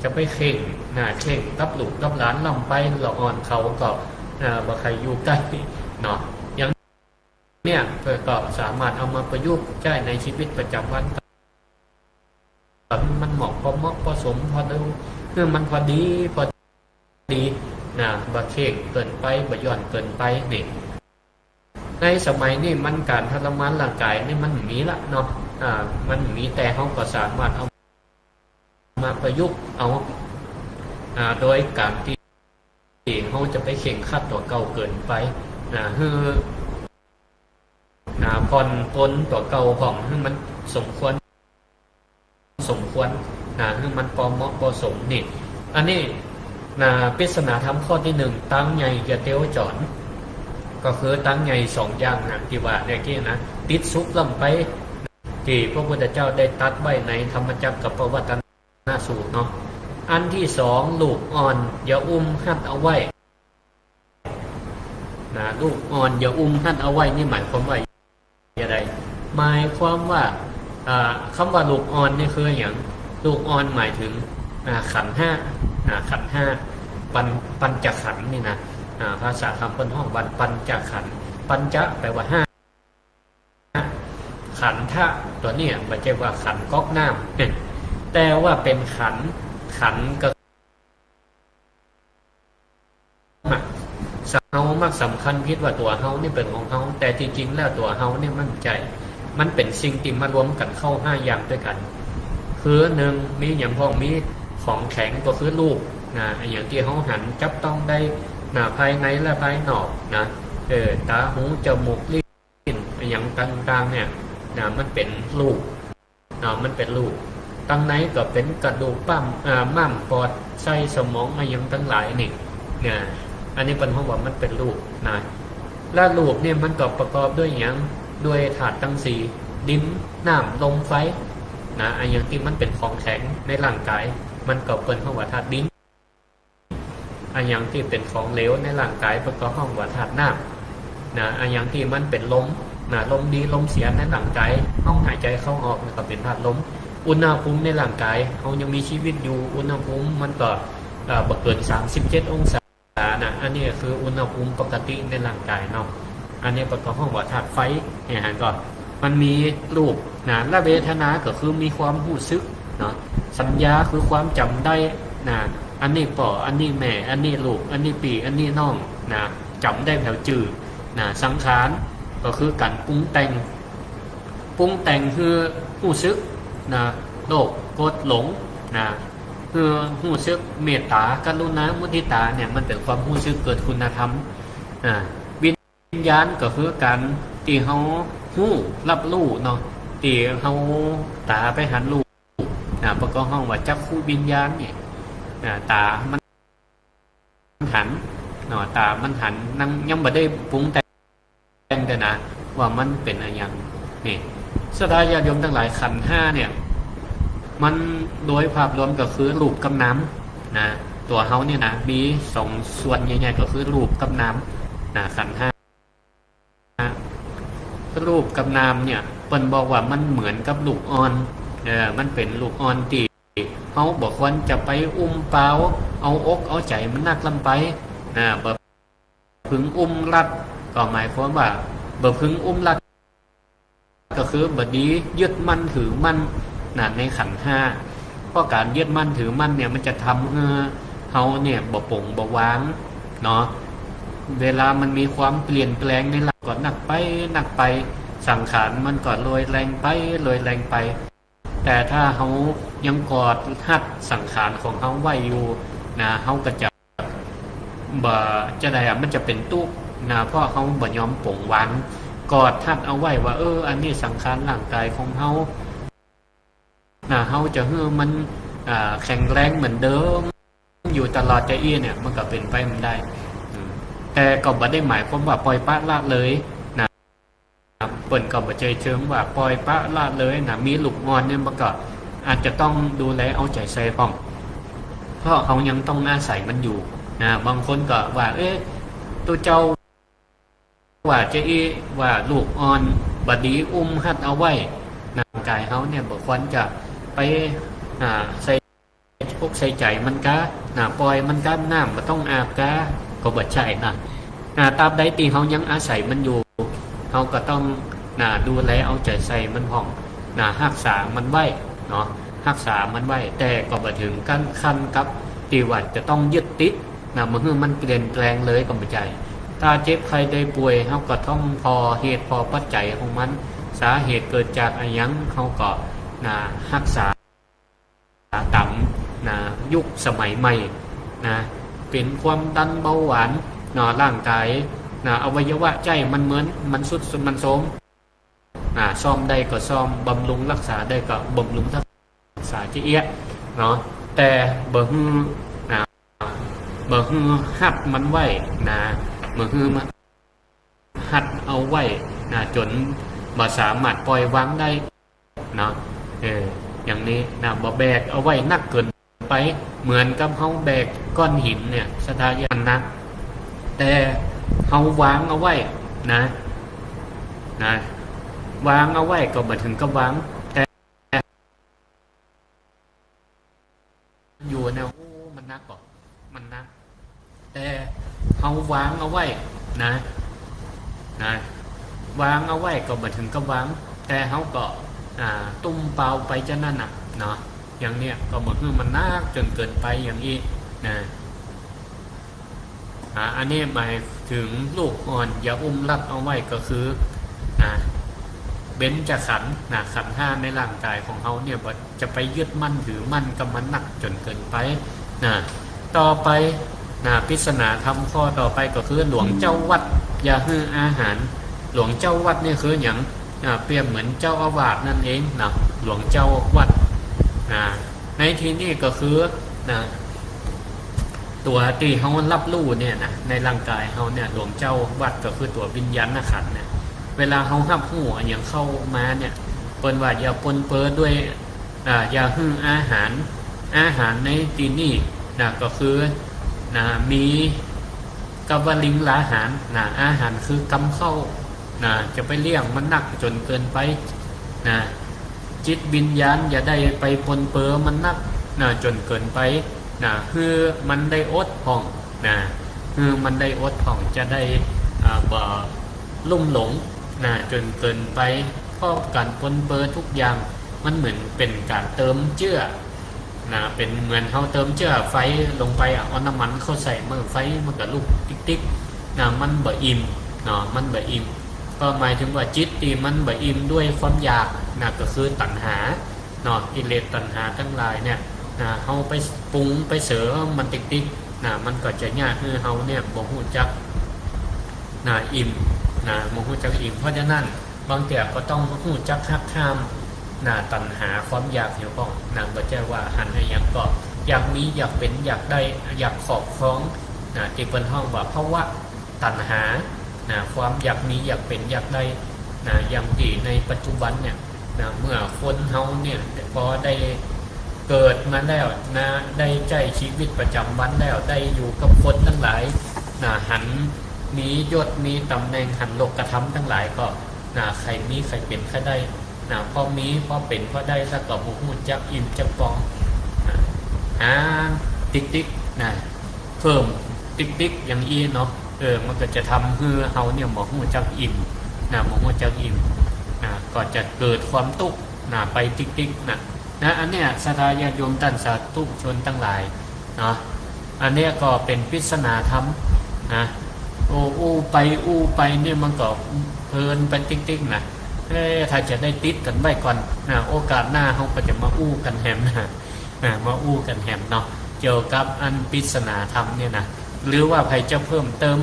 จะไปเคร่งนะ เคร่งกับลูกกับหลานล้ำไป ละอ่อนเขาก็ เอ่อ บ่ใค่อยู่ใก้เนาะ อย่างเนี้ย ก็สามารถเอามาประยุกต์ใจ๊ในชีวิตประจ๋ำวัน หื้อมันเหมาะ พอเหมาะพอสม พอดู หื้อมันพอดีพอดีนะ บ่เคร่งเกิ๋นไป บ่หย่อนเกิ๋นไปนี่ ในสมัยนี้มันก๋านทรมานร่างก๋ายนี่มันมีละเนาะ อ่า มันมี แต่เฮาก็สามารถเอามาประยุกต์เอา อ่า โดยก๋านตี้เฮาจะไปเคร่งครัดตั๋วเก่าเกิ๋นไปนะ หื้อ นะ ผ่อนปลนตั๋วเก่าพ่อง หื้อมันสมควร สมควรนะ หื้อมันพอเหมาะพอสมนี่ อันนี้นะ ปริศนาธรรมข้อตี้หนึ่ง ตางใหญ่จะเตียวจ๋อน ก็คือตางใหญ่สองอย่างนะ ตี้ว่าเมื่อกี้นะ ติดสุขล้ำไป ตี้พระพุทธเจ้าได้ตรัสไว้ในธรรมจักรกัปปวัตตนสูตรเนาะ อันตี้สอง ลูกอ่อนอย่าอุ้มฮัดเอาไว้ นะ ลูกอ่อนอย่าอุ้มฮัดเอาไว้ นี่หมายความว่าจะใด หมายความว่า อ่า กำว่าลูกอ่อนนี่คือหยัง ลูกอ่อนหมายถึง อ่า ขันธ์ห้า อ่า ขันธ์ห้า ปัญ ปัญจขันธ์นี่นะ อ่า ภาษากำเปิ้นฮ้องว่าปัญจขันธ์ ปัญจะแปลว่าห้า ขันธะตั๋วเนี่ยบ่ใจ้ว่าขันก๊อกน้ำ แต่ว่าเป๋นขันธ์ ขันธ์ก็ เฮามักสำคัญผิดว่าตั๋วเฮานี่เป๋นของเฮา แต่ตี้จริงแล้วตั๋วเฮานี่มันบ่ใจ้ มันเป๋นสิ่งตี้มารวมกั๋นเข้าห้าอย่างตวยกั๋น คือหนึ่ง มีหยังพ่อง มีของแข็งก็คือรูป นะ อะหยังตี้เฮาหันจับต้องได้ นะ ภายในและภายนอก นะ เออ ต๋า หู จมูก ลิ้น อะหยังต่างๆ เนี่ย นะ มันเป๋นรูป นะ มันเป๋นรูป ตังในก็เป๋นกระดูก ปั๊ม อ่า ม้าม ปอด ไส้ สมอง อะหยังตังหลายนี่ นะ อันนี้เปิ้นฮ้องว่ามันเป๋นรูป นะ และรูปเนี่ยมันก็ประกอบด้วยหยัง ด้วยธาตุตังสี่ ดิน น้ำ ลม ไฟ นะ อะหยังตี้มันเป๋นของแข็งในร่างก๋าย มันก็เปิ้นฮ้องว่าธาตุดิน อะหยังตี้เป๋นของเหลวในร่างก๋าย เปิ้นก็ฮ้องว่าธาตุน้ำ นะ อะหยังตี้มันเป๋นลม นะ ลมดี ลมเสียในร่างก๋าย เฮาหายใจ๋เข้าออก มันก็เป๋นธาตุลม อุณหภูมิในร่างก๋าย เฮายังมีชีวิตอยู่ อุณหภูมิมันก็ เอ่อ บ่เกิน สามสิบเจ็ด องศา นะ อันนี้ก็คืออุณหภูมิปกติในร่างก๋ายเนาะ อันนี้เปิ้นก็ฮ้องว่าธาตุไฟ เนี่ย หันก่อ มันมีรูป นะ และเวทนาก็คือมีความฮู้สึก เนาะ สัญญาคือความจ๋ำได้ นะ อันนี้ป้อ อันนี้แม่ อันนี้ลูก อันนี้ปี้ อันนี้น้อง นะ จ๋ำได้แผวจื้อ นะ สังขารก็คือก๋านปรุงแต่ง ปรุงแต่งหื้อฮู้สึก นะ โลภ โกรธ หลง นะ หื้อฮู้สึกเมตต๋า กรุณา มุทิตา เนี่ย มันเป๋นความฮู้สึกเกิดคุณธรรม นะ วิญญาณก็คือก๋านตี้เฮาฮู้ ฮับฮู้ เนาะ ตี้เฮาต๋าไปหันรูป นะ เปิ้นก็ฮ้องว่าจักขุวิญญาณนี่ นะ ต๋ามันหัน เนาะ ต๋ามันหัน ยัง ยังบ่ได้ปรุงแต่งเตื้อนะ ว่ามันเป๋นอะหยัง นี่ ศรัทธาญาติโยมตังหลาย ขันธ์ห้าเนี่ย มันโดยภาพรวมก็คือรูปกับนาม นะ ตั๋วเฮาเนี่ยนะ มีสองส่วนใหญ่ๆ ก็คือรูปกับนาม นะ ขันธ์ห้า รูปกับนามเนี่ย เปิ้นบอกว่ามันเหมือนกับลูกอ่อน เออ มันเป๋นลูกอ่อนตี้เฮาบ่ควรจะไปอุ้มเป๋า เอาอกเอาใจ๋มันนักล้ำไป นะ บ่พึงอุ้มรัด ก็หมายความว่า บ่พึงอุ้มรัด ก็คือบ่ดียึดมั่นถือมั่น นะ ในขันธ์ห้า เพราะก๋านยึดมั่นถือมั่นเนี่ย มันจะทำหื้อเฮาเนี่ยบ่ป๋งบ่วาง เนาะ เวลามันมีความเปลี่ยนแปลงในร่างก็นักไป นักไป สังขารมันก็โรยแรงไป โรยแรงไป แต่ถ้าเฮายังกอดฮัดสังขารของเฮาไว้อยู่ นะ เฮาก็จะ บ่ จะใดอะ มันจะเป๋นตุ๊กข์ นะ เพราะเฮาบ่ยอมป๋งวาง กอดฮัดเอาไว้ว่า เออ อันนี้สังขารร่างก๋ายของเฮา นะ เฮาจะหื้อมัน อ่า แข็งแรงเหมือนเดิม อยู่ตลอดจะอี้เนี่ย มันก็เป๋นไปบ่ได้ อืม แต่ก็บ่ได้หมายความว่าปล่อยปละละเลย นะ เปิ้นก็บ่ใจ้เชิงว่าปล่อยปละละเลยนะ มีลูกอ่อนเนี่ยมันก็อาจจะต้องดูแลเอาใจ๋ใส่พ่อง เพราะเฮายังต้องอาศัยมันอยู่ นะ บางคนก็ว่า เอ๊ะ ตุ๊เจ้าว่าจะอี้ ว่าลูกอ่อนบ่ดีอุ้มฮัดเอาไว้ ร่างก๋ายเฮาเนี่ยบ่ควรจะไป อ่า ใส่ อกใส่ใจ๋มันกา นะ ปล่อยมันกา น้ำบ่ต้องอาบกา ก็บ่ใจ้นะ นะ ตราบใดตี้เฮายังอาศัยมันอยู่ เฮาก็ต้อง นะ ดูแลเอาใจ๋ใส่มันพ่อง นะ ฮักษามันไว้ เนาะ ฮักษามันไว้ แต่ก็บ่เถิงขั้น ขั้นกับตี้ว่าจะต้องยึดติด นะ บ่หื้อมันเปลี่ยนแปลงเลยก็บ่ใจ้ ถ้าเจ็บไข้ได้ป่วย เฮาก็ต้องผ่อเหตุผ่อปัจจัยของมัน สาเหตุเกิดจากอะหยัง เฮาก็ นะ ฮักษา ต๋าม นะ ยุคสมัยใหม่ นะ เป๋นความดันเบาหวาน นะ ร่างก๋าย นะ อวัยวะใจ๊มันเมิน มันทรุด มันโทรม นะ ซ่อมได้ก็ซ่อม บำรุงรักษาได้ก็บำรุงรักษาจะอี้ เนาะ แต่บ่หื้อ นะ บ่หื้อฮัดมันไว้ นะ บ่หื้อมัน ฮัดเอาไว้ นะ จ๋นบ่สามารถปล่อยวางได้ เนาะ เออ อย่างนี้นะ บ่แบกเอาไว้นักเกินไป เหมือนกับเฮาแบกก้อนหินเนี่ย ศรัทธาญาติ มันหนัก แต่เฮาวางเอาไว้นะ นะ วางเอาไว้ก็บ่เถิงกับวาง แต่ อยู่เนี่ย โอ้ มันหนักก่อ มันหนัก แต่เฮาวางเอาไว้นะ นะ วางเอาไว้ก็บ่เถิงกับวาง แต่เฮาก็ อ่า ตุ้มเปล่าไปจะนั้นน่ะ เนาะ อย่างเนี้ยก็บ่หื้อมันหนักจ๋นเกินไปอย่างอี้นะ อ่า อันนี้หมายเถิงลูกอ่อน อย่าอุ้มรัดเอาไว้ ก็คือ นะ เบญจขันธ์นะ ขันธ์ห้าในร่างกายของเฮาเนี่ย บ่จะไปยึดมั่นถือมั่นกับมันหนักจ๋นเกินไปนะ ต่อไปนะ ปริศนาธรรมข้อต่อไปก็คือหลวงเจ้าวัดอย่าหื้ออาหาร หลวงเจ้าวัดนี่คือหยัง อ่า เปรียบเหมือนเจ้าอาวาสนั่นเองนะ หลวงเจ้าวัดนะ ในที่นี้ก็คือนะ ตั๋วตี้เฮาฮับฮู้เนี่ยนะ ในร่างก๋ายเฮาเนี่ย หลวงเจ้าวัดก็คือตั๋ววิญญาณขันธ์เนี่ย เวลาเฮาฮับฮู้อะหยังเข้ามาเนี่ย เปิ้นว่าอย่าปนเปื้อด้วย อ่า อย่าหื้ออาหาร อาหารในตี้นี้นะ ก็คือนะ มีกำวลิงลาหารนะ อาหารคือกำข้าวนะ จะไปเลี้ยงมันนักจ๋นเกินไปนะ จิตวิญญาณอย่าได้ไปปนเปื้อมันนักนะ จ๋นเกินไปนะ หื้อมันได้อดพ่องนะ หื้อมันได้อดพ่อง จะได้ อ่า บ่ลุ่มหลงนะ จ๋นเกินไป เพราะก๋านปนเปื้อทุกอย่าง มันเหมือนเป๋นก๋านเติมเจื๊อนะ เป๋นเหมือนเฮาเติมเจื๊อไฟลงไปอะ เอาน้ำมันเข้าใส่ มันไฟมันก็ลุกติ๊กๆ นะ มันบ่อิ่มเนาะ มันบ่อิ่ม ก็หมายถึงว่าจิตตี้มันบ่อิ่มด้วยความอยากนะ ก็คือตัณหาเนาะ กิเลสตัณหาตังหลายเนี่ยนะ เฮาไปปรุงไปเสริมมันติ๊กๆ นะ มันก็จะเยียะหื้อเฮาเนี่ยบ่ฮู้จักนะ อิ่มนะ บ่ฮู้จักอิ่ม เพราะฉะนั้น บางเตื้อก็ต้องฮู้จักหักห้ามนะ ตัณหาความอยากเหียพ่องนะ บ่ใจ้ว่าหันอะหยังก็อยากมี อยากเป๋น อยากได้ อยากครอบครองนะ ตี้เปิ้นฮ้องว่าภวะตัณหานะ ความอยากมี อยากเป๋น อยากได้นะ อย่างตี้ในปัจจุบันเนี่ยนะ เมื่อคนเฮาเนี่ยพอได้เกิดมาแล้วนะ ได้ใจ๊ชีวิตประจ๋ำวันแล้ว ได้อยู่กับคนตังหลายนะ หันมียศมีต๋ำแหน่ง หันโลกธรรมตังหลายก็ นะ ใค่มีใค่เป๋นใค่ได้นะ พอมีพอเป๋นพอได้แล้วก็บ่ฮู้จักอิ่มจักปองนะ หาติ๊กๆ นะ เพิ่มติ๊กๆ อย่างอี้เนาะ เออ มันก็จะทำหื้อเฮาเนี่ยบ่ฮู้จักอิ่มนะ บ่ฮู้จักอิ่มนะ ก็จะเกิดความตุ๊กข์นะ ไปติ๊กๆ นะ นะ อันเนี้ยศรัทธาญาติโยมต้านสาธุชนตังหลายเนาะ อันเนี้ยก็เป๋นปริศนาธรรมนะ โอ้ อู้ไปอู้ไปเนี่ยมันก็เพลินไปติ๊กๆ นะ เอ๊ะ ถ้าจะได้ติดกั๋นไว้ก่อนนะ โอกาสหน้าเฮาก็จะมาอู้กั๋นแหมนะ นะ มาอู้กั๋นแหมเนาะ เกี่ยวกับอันปริศนาธรรมเนี่ยนะ หรือว่าใผจะเพิ่มเติม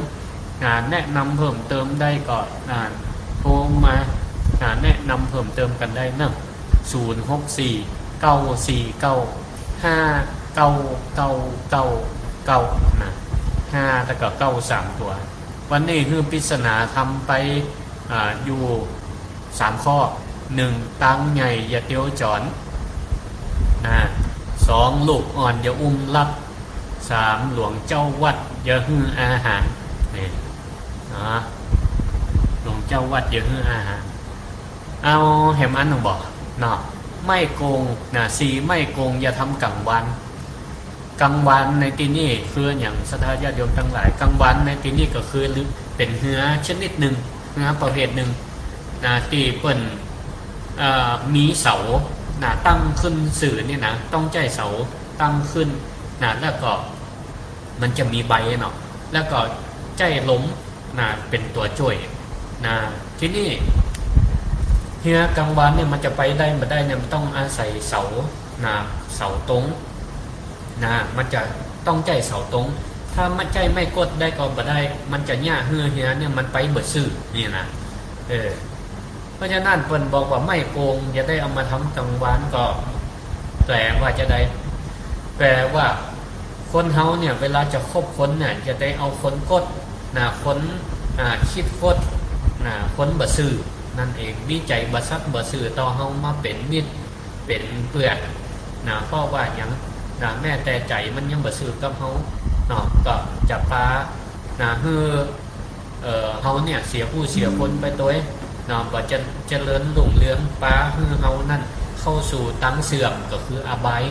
นะ แนะนำเพิ่มเติมได้ก็นะ โทรมานะ แนะนำเพิ่มเติมกั๋นได้เนาะ ศูนย์หกสี่ เก้าสี่เก้า ห้าเก้าเก้าเก้าเก้านะ ห้าแล้วก็เก้าสามตั๋ว วันนี้หื้อปริศนาธรรมไป อ่า อยู่สามข้อ หนึ่ง ตางใหญ่อย่าเตียวจ๋อน นะ สอง ลูกอ่อนอย่าอุ้มลัก สาม หลวงเจ้าวัดอย่าหื้ออาหาร นี่ นะ หลวงเจ้าวัดอย่าหื้ออาหาร เอาแหมอันหนึ่งบ่เนาะ ไม่โกงนะ สี่ ไม่โกงอย่าทำก๋างวาน ก๋างวานในตี้นี้คือหยังศรัทธาญาติโยมตังหลาย ก๋างวานในตี้นี้ก็คือเป๋นเฮือชนิดนึ่ง เฮือประเภทนึ่งนะ ตี้เปิ้น เอ่อ มีเสานะ ตั้งขึ้นซื่อนี่นะ ต้องใจ๊เสาตั้งขึ้นนะ แล้วก็มันจะมีใบเนาะ แล้วก็ใจ๊ลมนะ เป๋นตั๋วจ้วยนะ ทีนี้เฮือก๋างวานเนี่ยมันจะไปได้บ่ได้เนี่ย มันต้องอาศัยเสานะ เสาตง นะ มันจะต้องใจ๊เสาตง ถ้าบ่ใจ๊ไม้ก๊ดได้ก็บ่ได้ มันจะเยียะหื้อเฮือเนี่ยมันไปบ่ซื่อนี่นะ เออ เพราะฉะนั้นเปิ้นบอกว่าไม่โกงอย่าได้เอามาทำก๋างวาน ก็แปลว่าจะใด แปลว่าคนเฮาเนี่ยเวลาจะคบคนเนี่ยอย่าได้เอาคนก๊ดนะ คน อ่า คิดก๊ดนะ คนบ่ซื่อนั่นเอง มีใจ๋บ่สัตย์บ่ซื่อต่อเฮามาเป๋นมิตร เป๋นเปื้อนนะ เพราะว่าหยังนะ แม้แต่ใจ๋มันยังบ่ซื่อกับเฮาเนาะ ก็จะปานะ หื้อ เอ่อ เฮาเนี่ยเสียผู้เสียคนไปตวยเนาะ บ่จะเจริญรุ่งเรือง ปาหื้อเฮานั้นเข้าสู่ตางเสื่อม ก็คืออบาย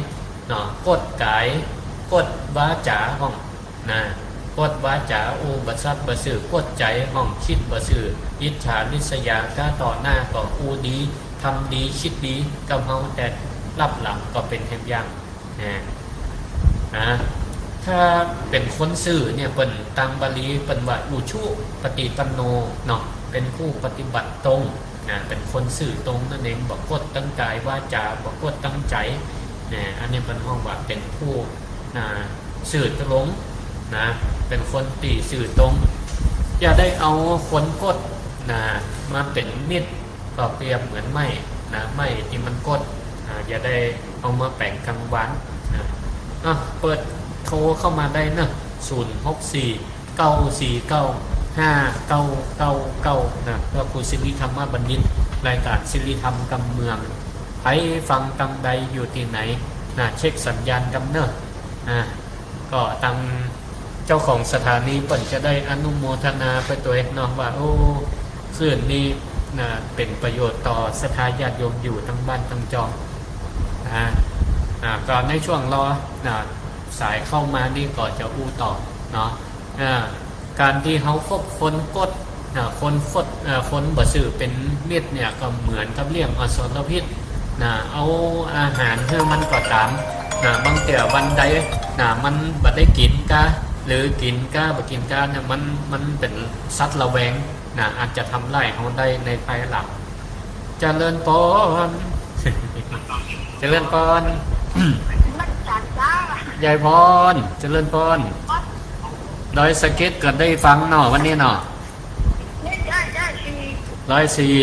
เนาะ ก๊ดก๋าย ก๊ดวาจ๋าพ่อง นะ ก๊ดวาจ๋าอู้บ่สัตย์บ่ซื่อ ก๊ดใจ๋พ่อง คิดบ่ซื่อ อิจฉาริษยา ถ้าต่อหน้าก็อู้ดี ทำดี คิดดีกับเฮา แต่ลับหลังก็เป๋นแหมอย่าง นะ นะ ถ้าเป๋นคนซื่อเนี่ย เปิ้น ตางบาลีเปิ้นว่าอุชุปฏิปันโนเนาะ เป๋นผู้ปฏิบัติตรงนะ เป๋นคนซื่อตรงนั่นเอง บ่ก๊ดตางก๋ายวาจ๋า บ่ก๊ดตางใจ๋ นะ อันนี้เปิ้นฮ้องว่าเป๋นผู้ นะ ซื่อตรงนะ เป๋นคนตี้ซื่อตรง อย่าได้เอาคนก๊ดนะ มาเป๋นมิตร ก็เปรียบเหมือนไม้นะ ไม้ตี้มันก๊ดนะ อย่าได้เอามาแป๋งกังวานนะ อ่ะ เปิดโทรเข้ามาได้เนอะ ศูนย์หกสี่ เก้าสี่เก้า ห้าเก้าเก้าเก้า นะ เพื่อครูสิริธรรมบัณฑิต รายก๋านสิริธรรมกำเมือง ใผฟังตางใดอยู่ตี้ไหนนะ เช็คสัญญาณกำเนอะ อ่า ก็ตางเจ้าของสถานีเปิ้นจะได้อนุโมทนาไปตวยเนาะ ว่า โอ้ คลื่นนี้นะ เป๋นประโยชน์ต่อศรัทธาญาติโยมอยู่ตังบ้านตังจองนะ อ่า ก็ในช่วงรอนะ สายเข้ามานี่ก็จะอู้ต่อเนาะ อ่า ก๋านตี้เฮาคบคนก๊ดนะ คนก๊ด อ่า คนบ่ซื่อเป๋นมิตรเนี่ย ก็เหมือนกับเลี้ยงอสรพิษนะ เอาอาหารหื้อมันก็ต๋ามนะ บางเตื้อวันใดนะ มันบ่ได้กิ๋นก้า หรือกิ๋นก้าบ่กิ๋นก้าเนี่ย มัน มันเป๋นสัตว์ระแวงนะ อาจจะทำร้ายเฮาได้ในภายหลัง เจริญพร เจริญพร ยายพร เจริญพร ดอยสะเก็ดก็ได้ฟังเนาะ วันนี้เนาะ ร้อยสี่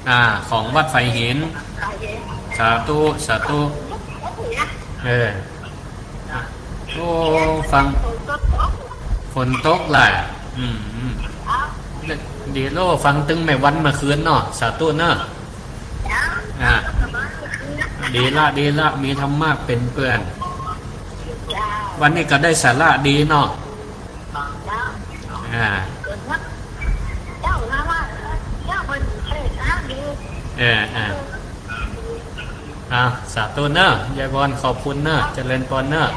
อ่า ของวัดฝายหิน สาธุ สาธุ เออ โอ้ ฟัง ฝนตกแหละ อืม อืม ดีโล ฟังตึงแม่วันเมื่อคืนเนาะ สาธุเนาะ อ่า ดีละ ดีละ มีธรรมะเป๋นเปื้อน วันนี้ก็ได้สาระดีเนาะ อ่า เออ อ่า อ่า สาธุเนาะ ยายพร ขอบคุณเนาะ เจริญพรเนาะ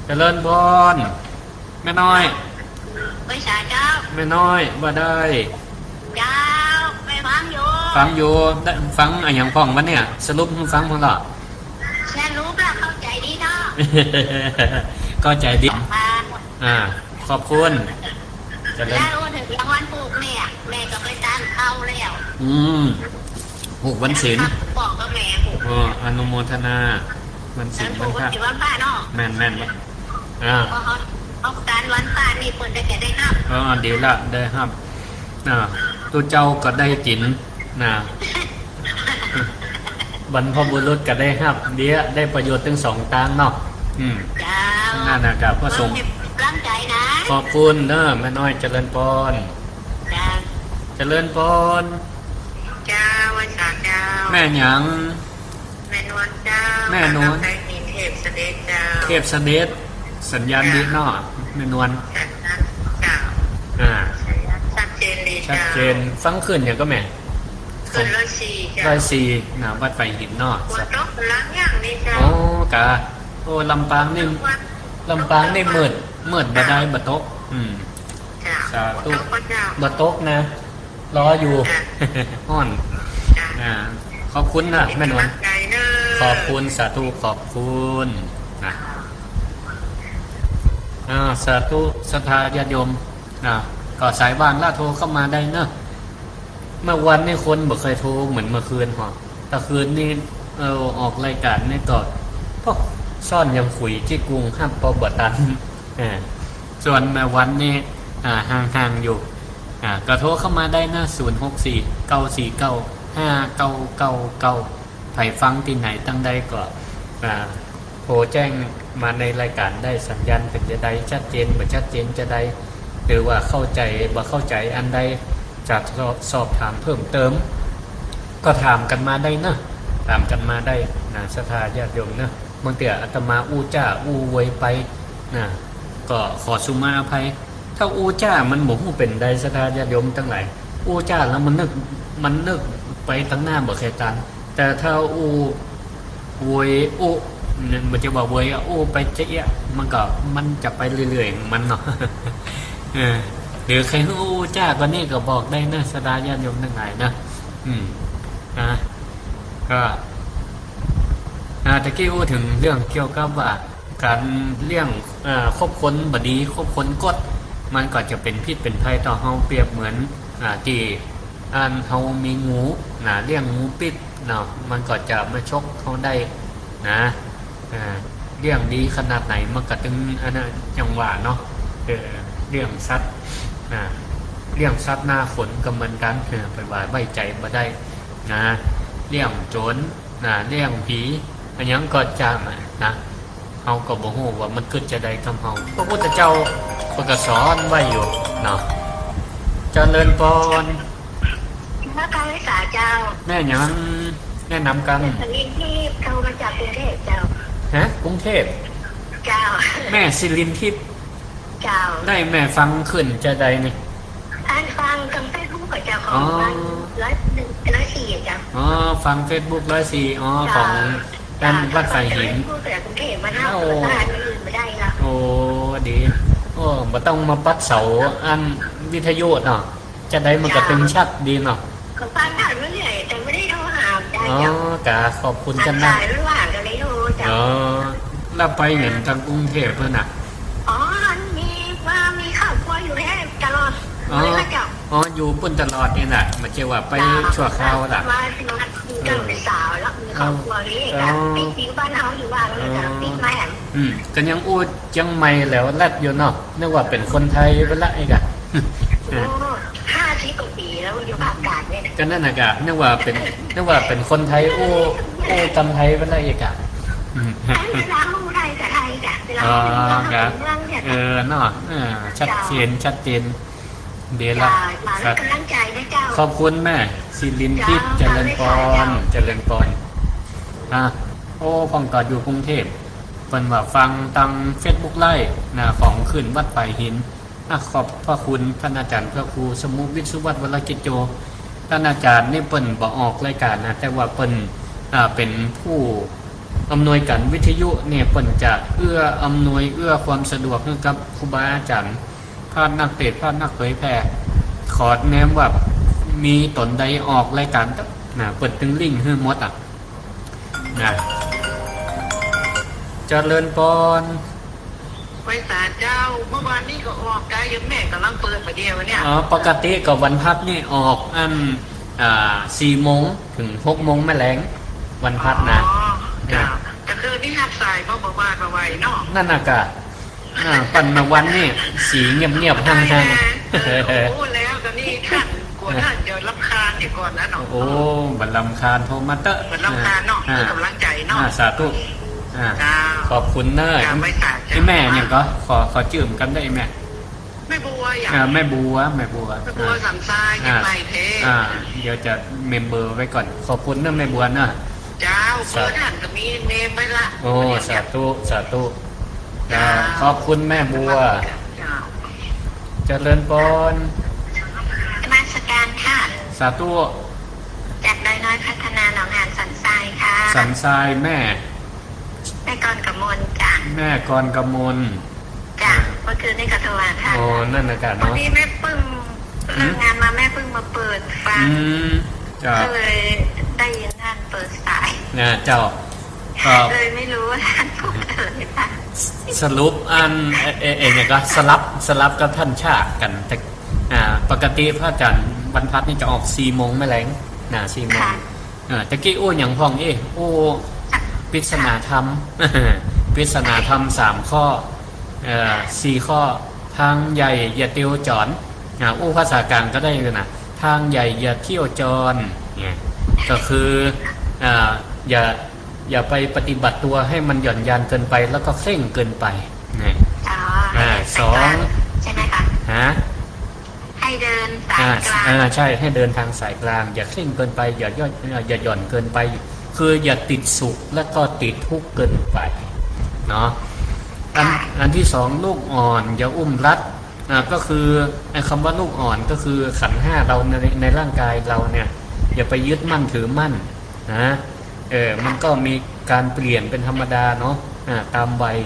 เจริญพร แม่น้อย ไหว้สาเจ้า แม่น้อย ว่าได้ เจ้า แม่ฟังอยู่ ฟังอยู่ ได้ ฟังอะหยังพ่องวะเนี่ย สรุปหื้อฟังพ่องเหรอ สรุปแล้วเข้าใจ๋ดีเนาะ เข้าใจ๋ดี อ่า ขอบคุณ เจริญ แล้วอู้เถิงรางวัลปลูกแม่ แม่ก็ไปตานเข้าแล้ว อืม ปลูกวันศีล บอกกับแม่ปลูก อ๋อ อนุโมทนา วันศีล วันพระ วันศีลวันพระเนาะ แม่น แม่น อ่า พอเขา เขาตานวันพระนี่เปิ้นก็จะได้ฮับ อ๋อ ดีละ ได้ฮับ อ่า ตุ๊เจ้าก็ได้กิ๋น นะ บรรพบุรุษก็ได้ฮับ เดี๋ยวได้ประโยชน์ตึงสองตางเนาะ อืม เจ้า นั่นน่ะครับ ก็ส่ง กำลังใจ๋นะ ขอบคุณเนาะ แม่น้อย เจริญพร เจ้า เจริญพร เจ้า ไหว้สาเจ้า แม่หยัง แม่นวลเจ้า แม่นวล มาจากไทยหิน เทพเสด็จเจ้า เทพเสด็จ สัญญาณดีเนาะ แม่นวล สัญญาณเจ้า อ่า สัญญาณชัดเจนดีเจ้า ชัดเจน ฟังคลื่นหยังก็แม่ คลื่นร้อยสี่เจ้า ร้อยสี่ นะ วัดฝายหินเนาะ ฝนตกหรือยังนี่เจ้า โอ้ กะ โอ้ ลำปางนี่ ลำปางนี่มืด มืดบ่ได้ บ่ตก อืม เจ้า สาธุ บ่ตกบ่เจ้า บ่ตกนะ รออยู่ จ้ะ ฮ้อน จ้ะ อ่า ขอบคุณนะ แม่นวล กำลังใจ๋เนอะ ขอบคุณ สาธุ ขอบคุณ นะ อ่า สาธุ ศรัทธาญาติโยม นะ ก็สายว่างละโทรเข้ามาได้เนอะ เมื่อวันนี้คนบ่เคยโทรเหมือนเมื่อคืนหรอก แต่คืนนี้ เออ ออกรายการนี่ก็ พวกซ่อนยังคุยจี้กุงฮับปอบ่ตัน เออ ส่วนเมื่อวันนี้ อ่า ห่างๆ อยู่ อ่า ก็โทรเข้ามาได้นะ ศูนย์หกสี่ เก้าสี่เก้า ห้าเก้าเก้าเก้า ใผฟังตี้ไหนตังใดก็ อ่า โทรแจ้งมาในรายการได้ สัญญาณเป๋นจะใด ชัดเจนบ่ชัดเจนจะใด หรือว่าเข้าใจ๋บ่เข้าใจ๋อันใด จะสอบ สอบถามเพิ่มเติม ก็ถามกั๋นมาได้นะ ถามกั๋นมาได้นะ ศรัทธาญาติโยมนะ บางเตื้ออาตมาอู้จ้าอู้โวยไปนะ ก็ขอสุมาอภัย ถ้าอู้จ้ามันบ่ฮู้เป๋นใด ศรัทธาญาติโยมตังหลาย อู้จ้าแล้วมันนึก มันนึกไปตังหน้าบ่เคยตัน แต่ถ้าอู้โวยอู้ เนี่ย มันจะว่าโวยอะ อู้ไปเจ๊ยะ มันก็ มันจะไปเรื่อยๆ ของมันเนาะ เออ หรือใผฮู้อู้จ้าก็นี่ก็บอกได้นะ ศรัทธาญาติโยมตังหลายนะ อืม อ่ะ ก็ อ่า ตะกี้อู้เถิงเรื่องเกี่ยวกับว่า ก๋านเลี้ยง เอ่อ คบคนบ่ดี คบคนก๊ด มันก็จะเป๋นพิษเป๋นภัยต่อเฮา เปรียบเหมือน อ่า ตี้อันเฮามีงูนะ เลี้ยงงูปิ๊กเนาะ มันก็จะมาฉกเฮาได้นะ อ่า เลี้ยงดีขนาดไหนมันก็ตึงอันนั้น จั่งว่าเนาะ เออ เลี้ยงสัตว์ อ่า เลี้ยงสัตว์หน้าฝนก็เหมือนกั๋น เออ ไปว่าไว้ใจ๋บ่ได้นะ เลี้ยงโจ๋รนะ เลี้ยงผี อะหยังก็จ้างอะนะ เฮาก็บ่ฮู้ว่ามันกึ๊ดจาใดกับเฮา พระพุทธเจ้าเปิ้นก็สอนไว้อยู่เนาะ เจริญปอน นมัสก๋านเจ้า แม่หยัง แนะนำกั๋น แม่สิรินทิพย์ โทรมาจากกรุงเทพฯเจ้า ฮะ กรุงเทพฯ เจ้า แม่สิรินทิพย์ เจ้า ได้แม่ฟังขึ้นจาใดนี่ อันฟังตางเฟซบุ๊กเจ้า ของ อ๋อ อันร้อย ร้อยสี่เจ้า อ๋อ ฟังเฟซบุ๊กร้อยสี่ อ๋อ เจ้า ของ เจ้า อันวัดฝายหิน เฟซบุ๊กจากกรุงเทพฯมาเนาะ โอ้ ภาษาอันอื่นบ่ได้เนาะ โอ้ ดี โอ้ บ่ต้องมาปักเสาอันวิทยุเนาะ จาใดมันก็ตึงชัดดีเนาะ ก็ฟังผ่านมาเรื่อย แต่ไม่ได้โทรหาได้ อ๋อ เจ้า กะขอบคุณเจ้านะ สายไม่ว่างก็เลยโทรเจ้า อ๋อ แล้วไปหยังตางกรุงเทพฯเปิ้นน่ะ อ๋อ มี ว่ามีครอบครัวอยู่กรุงเทพฯตลอด อ๋อ เลยเจ้า อ๋อ อยู่ปุ้นตลอดนี่น่ะ บ่ใจ้ว่าไป เจ้า ชั่วคราวล่ะ มา มาอยู่ตั้งแต่สาวแล้ว มีครอบครัวนี่ อ๋อ ก็ไปอยู่บ้านเฮาอยู่บ้านแล้วก็ อ๋อ ติดมาแหม อืม ก็ยังอู้เจียงใหม่แหลวแหลดอยู่เนาะ นึกว่าเป๋นคนไทยไปละอีกอะ โอ้ ห้าสิบกว่าปี๋แล้วอยู่ภาคกลางเนี่ย ก็นั่นน่ะกะ นึกว่าเป๋น นึกว่าเป๋นคนไทย อู้ อู้กำไทยไปละอีกอะ อืม ไทยกะไทยกะ เวลา อ๋อ อู้เมือง กะ เมืองเนี่ย เออ เนาะ เออ ชัดเจน ชัดเจน ดีละ เจ้า มา ครับ ให้ก๋ำลังใจ๋นะเจ้า ขอบคุณแม่สิรินทิพย์ เจ้า เจริญปอน เจ้า เจริญปอน อ่ะ โอ้ พ่องก็อยู่กรุงเทพฯ เปิ้นว่าฟังตางเฟซบุ๊กไลฟ์นะ ของคลื่นวัดฝายหิน อ่ะ ขอบพระคุณต้านอาจ๋ารย์พระครูสมุห์ วิศวัฒน์ วรกิจโจ ต้านอาจ๋ารย์นี่เปิ้นบ่ออกรายก๋านนะ แต่ว่าเปิ้น อ่า เป๋นผู้อำนวยก๋านวิทยุเนี่ย เปิ้นจะเอื้ออำนวย เอื้อความสะดวกหื้อกับครูบาอาจ๋ารย์ พระนักเตสน์ พระนักเผยแผ่ ขอแนะนำว่ามีต๋นใดออกรายก๋านเต๊อะนะ เปิ้นตึงลิงก์หื้อหมดอะ นะ เจริญปอน ไหว้สาเจ้า เมื่อวานนี้ก็ออกได้อยู่ แม่ก๋ำลังเปิดมาเดี๋ยวเนี่ย อ๋อ ปกติก็วันพฤหัสนี่ออกอัน อ่า สี่โมงเถิงหกโมงแม่แลง วันพฤหัสนะ อ๋อ เจ้า นะ ก็คือนี่ฮับสายบ่ บ่ว่าบ่ไหวเนาะ นั่นน่ะกะ อ่า ปันมาวันนี้สีเงียบๆ ห่างๆ เออ โอ้ แล้วต๋อนนี้ท่าน กั๋วท่านจะรำคาญเดี๋ยวก่อนนะเนาะ โอ้ บ่รำคาญ โทรมาเต๊อะ บ่รำคาญเนาะ อ่า เพื่อก๋ำลังใจ๋เนาะ อ่า สาธุ อ่า เจ้า ขอบคุณเน้อ เจ้า ไหว้สาเจ้า ไอ้แม่หยังก็ ขอ ขอจื้อกั๋นได้ ไอ้แม่ แม่บัวอะ อ่า แม่บัว แม่บัว แม่บัว อ่า สันทราย อ่า เจียงใหม่เทพฯ อ่า เดี๋ยวจะเมมเบอร์ไว้ก่อน ขอบคุณเน้อแม่บัวเน้อ เจ้า สาธุ เบอร์ท่านก็มีเมมไว้ละ โอ้ สาธุ สาธุ เจ้า ขอบคุณแม่บัว เจ้า เจริญปอน นมัสก๋านค่ะ สาธุ จากดอยน้อยพัฒนาหนองหานสันทรายค่ะ สันทรายแม่ แม่กรกมลจ้ะ แม่กรกมล จ้ะ อ่า เมื่อคืนนี้ก็โทรหาท่าน อ๋อ นั่นน่ะกะเนาะ พอดีแม่เพิ่ง หืม เลิกงานมาแม่เพิ่งมาเปิดฟัง อืม เจ้า ก็เลยได้ยินท่านเปิดสาย นะ เจ้า ก็ เลยไม่รู้ว่าท่านพูดอะไรบ้าง สรุปอัน เอ เอ เอ เนี่ยก็สลับ สลับกับท่านชากั๋น แต่ อ่า ปกติพระอาจ๋ารย์วันพฤหัสนี่จะออกสี่โมงแม่แลง นะ สี่โมง ค่ะ อ่า ตะกี้อู้หยังพ่องเอ้ อู้ปริศนาธรรม ปริศนาธรรมสามข้อ เอ่อ สี่ข้อ ทางใหญ่อย่าเตียวจ๋อน อ่า อู้ภาษากลางก็ได้เลยนะ ทางใหญ่อย่าเตียวจ๋อน เนี่ย ก็คือ อ่า อย่า อย่าไปปฏิบัติตัวให้มันหย่อนยานเกินไป แล้วก็เคร่งเกินไป เนี่ย อ๋อ อ่า สอง ใช่ไหมคะ ฮะ ให้เดินสายกลาง อ่า อ่า ใช่ ให้เดินทางสายกลาง อย่าเคร่งเกินไป อย่าย่อย อย่าหย่อนเกินไป คืออย่าติดสุขและก็ติดทุกข์เกินไป เนาะ อัน ค่ะ อันที่สอง ลูกอ่อนอย่าอุ้มรัด อ่า ก็คือไอ้คำว่าลูกอ่อนก็คือขันธ์ห้าเราใน ในร่างกายเราเนี่ย อย่าไปยึดมั่นถือมั่นนะ เออ มันก็มีการเปลี่ยนเป็นธรรมดาเนาะ อ่า ตามวัย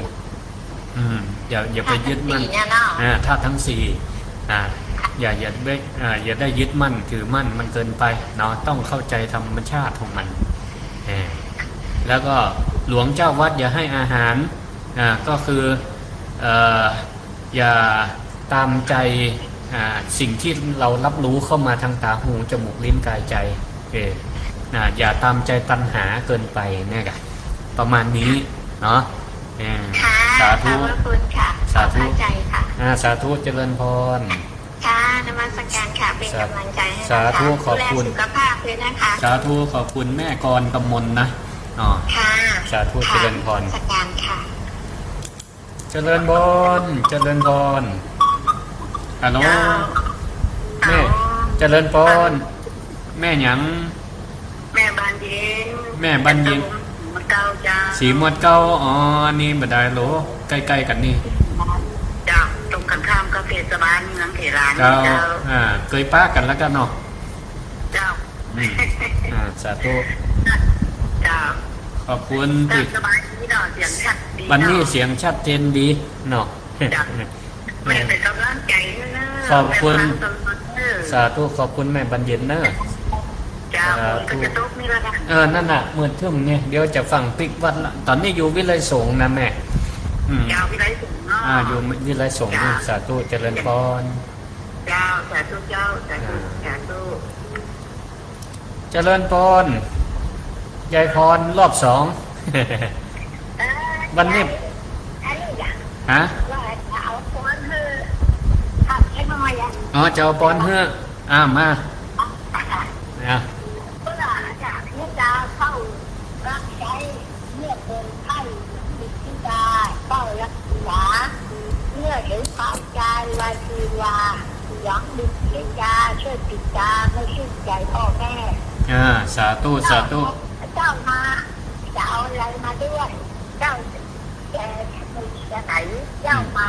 อืม อย่า อย่าไปยึดมั่น ธาตุทั้งสี่เนี่ยเนาะ อ่า ธาตุทั้งสี่ อ่า อย่า อย่าไป อ่า อย่าได้ยึดมั่นถือมั่นมันเกินไปเนาะ ต้องเข้าใจ๋ธรรมชาติของมัน เออ แล้วก็หลวงเจ้าวัดอย่าให้อาหาร อ่า ก็คือ เอ่อ อย่าตามใจ๋ อ่า สิ่งที่เรารับรู้เข้ามาทางต๋า หู จมูก ลิ้น กาย ใจ๋ เออ อ่า อย่าตามใจ๋ตัณหาเกินไปเนี่ยกะ ประมาณนี้เนาะ อ่า ค่ะ สาธุ ขอบพระคุณค่ะ สาธุ ขอบพระใจค่ะ อ่า สาธุ เจริญพร ค่ะ นมัสการค่ะ เป็นกำลังใจให้นะคะ สาธุ ขอบคุณ ดูแลสุขภาพด้วยนะคะ สาธุ ขอบคุณแม่กรกมลนะ อ๋อ ค่ะ สาธุ ค่ะ เจริญพร นมัสการค่ะ เจริญพร เจริญพร ฮัลโหล เจ้า แม่ เจ้า เจริญพร แม่หยัง แม่บานเย็น แม่บานเย็น ศรีมวดเก้าเจ้า ศรีมวดเก้า อ๋อ นี่บ่ได้โล ใก้ๆ กั๋นนี่ เจ้า ตรงกั๋นข้ามกับเทศบาลเมืองเถหลาน เจ้า เจ้า อ่า เกยปะกั๋นแล้วกั๋นเนาะ เจ้า อืม อ่า สาธุ เจ้า ขอบคุณ เจ้า ตี้ สบายดีเนาะ เสียงชัดดี วันนี้ เนาะ เสียงชัดเจนดีเนาะ เจ้า แม่เป๋นก๋ำลังใจ๋เน้อ ขอบคุณ แม่ฟังตลอดเน้อ สาธุ ขอบคุณแม่บานเย็นเน้อ เจ้า สาธุ ฝนก็จะตกนี่ละนะ เออ นั่นน่ะ มืดครึ้มเนี่ย เดี๋ยวจะฟั่งปิ๊กวัดละ ต๋อนนี้อยู่วิไลสงฆ์นะแม่ อืม เจ้า วิไลสงฆ์เนาะ อ่า อยู่วิไลสงฆ์นี่ เจ้า สาธุ เจริญพร เจ้า สาธุเจ้า สาธุ อ่า สาธุ เจริญพร ยายพรรอบสอง เออ วันนี้ อันนี้อยาก ฮะ ว่าจะเอาปอนหื้อ ครับ ใช่ไหมอ่ะ อ๋อ จะเอาปอนหื้อ อ่า มา อ่ะ อ่ะ เพื่อจะให้จะเข้ารับใช้ เมื่อคนไข้ปิดตาเฝ้ารักษา เมื่อเห็นความตายว่าคือว่า หวังบุญเมตตาช่วยปิดตาไม่สิ้นใจพ่อแม่ อ่า สาธุ สาธุ เจ้ามา จะเอาอะไรมาด้วย เจ้าแก่มือจะไหน เจ้ามา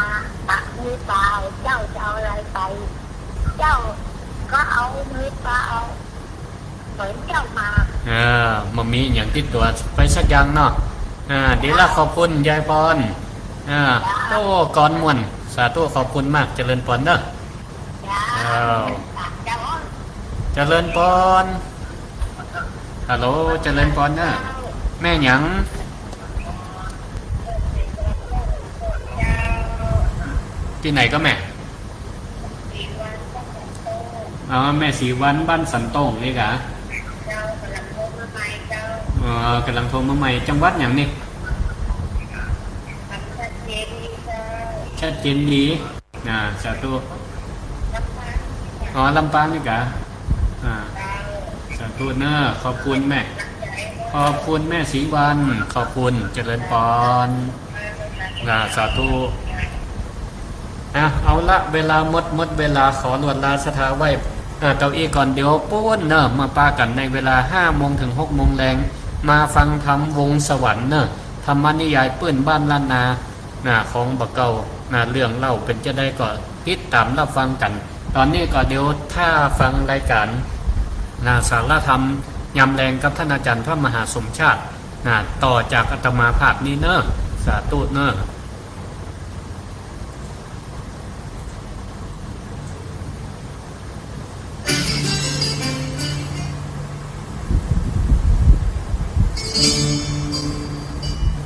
ปะมือเปล่า เจ้าจะเอาอะไรไป เจ้าก็เอามือเปล่า เหมือนเจ้ามา อ่า บ่มีอะหยังติดตั๋วไปสักอย่างเนาะ อ่า ดีละ ขอบคุณยายพร อ่า โอ้ กลอนม่วน สาธุ ขอบคุณมาก เจริญพรเน้อ เจ้า อ้าว เจ้า เจริญพร ฮัลโหล เจริญพรเน้อ แม่หยัง ตี้ไหนก็แม่ อ๋อ แม่ศรีวรรณ บ้านสันโต้งนี่กา เจ้า ก๋ำลังโทรมาใหม่เจ้า อ๋อ ก๋ำลังโทรมาใหม่ จังหวัดหยังนี่ ชัดเจนดีเจ้า ชัดเจนดี อ่า สาธุ ลำปาง อ๋อ ลำปางนี่กา อ่า เจ้า สาธุเน้อ ขอบคุณแม่ ขอบคุณแม่ศรีวรรณ ขอบคุณ เจริญพร อ่า สาธุ อ่ะ เอาละ เวลาหมด หมดเวลา ขอลวดลาศรัทธาไว้ อ่า เต้าอี้ก่อน เดี๋ยวปู๊นเน้อ มาปะกั๋นในเวลาห้าโมงเถิงหกโมงแลง มาฟังธรรมวงสวรรค์เน้อ ธรรมนิยายปื้นบ้านล้านนา นะ ของบ่าเก่า นะ เรื่องเล่าเป๋นจาใดก็ติดต๋ามรับฟังกั๋น ต๋อนนี้ก็เดี๋ยวถ้าฟังรายก๋าน นะ สารธรรมยามแลงกับต้านอาจ๋ารย์พระมหาสมชาติ นะ ต่อจากอาตมาภาพนี้เน้อ สาธุเน้อ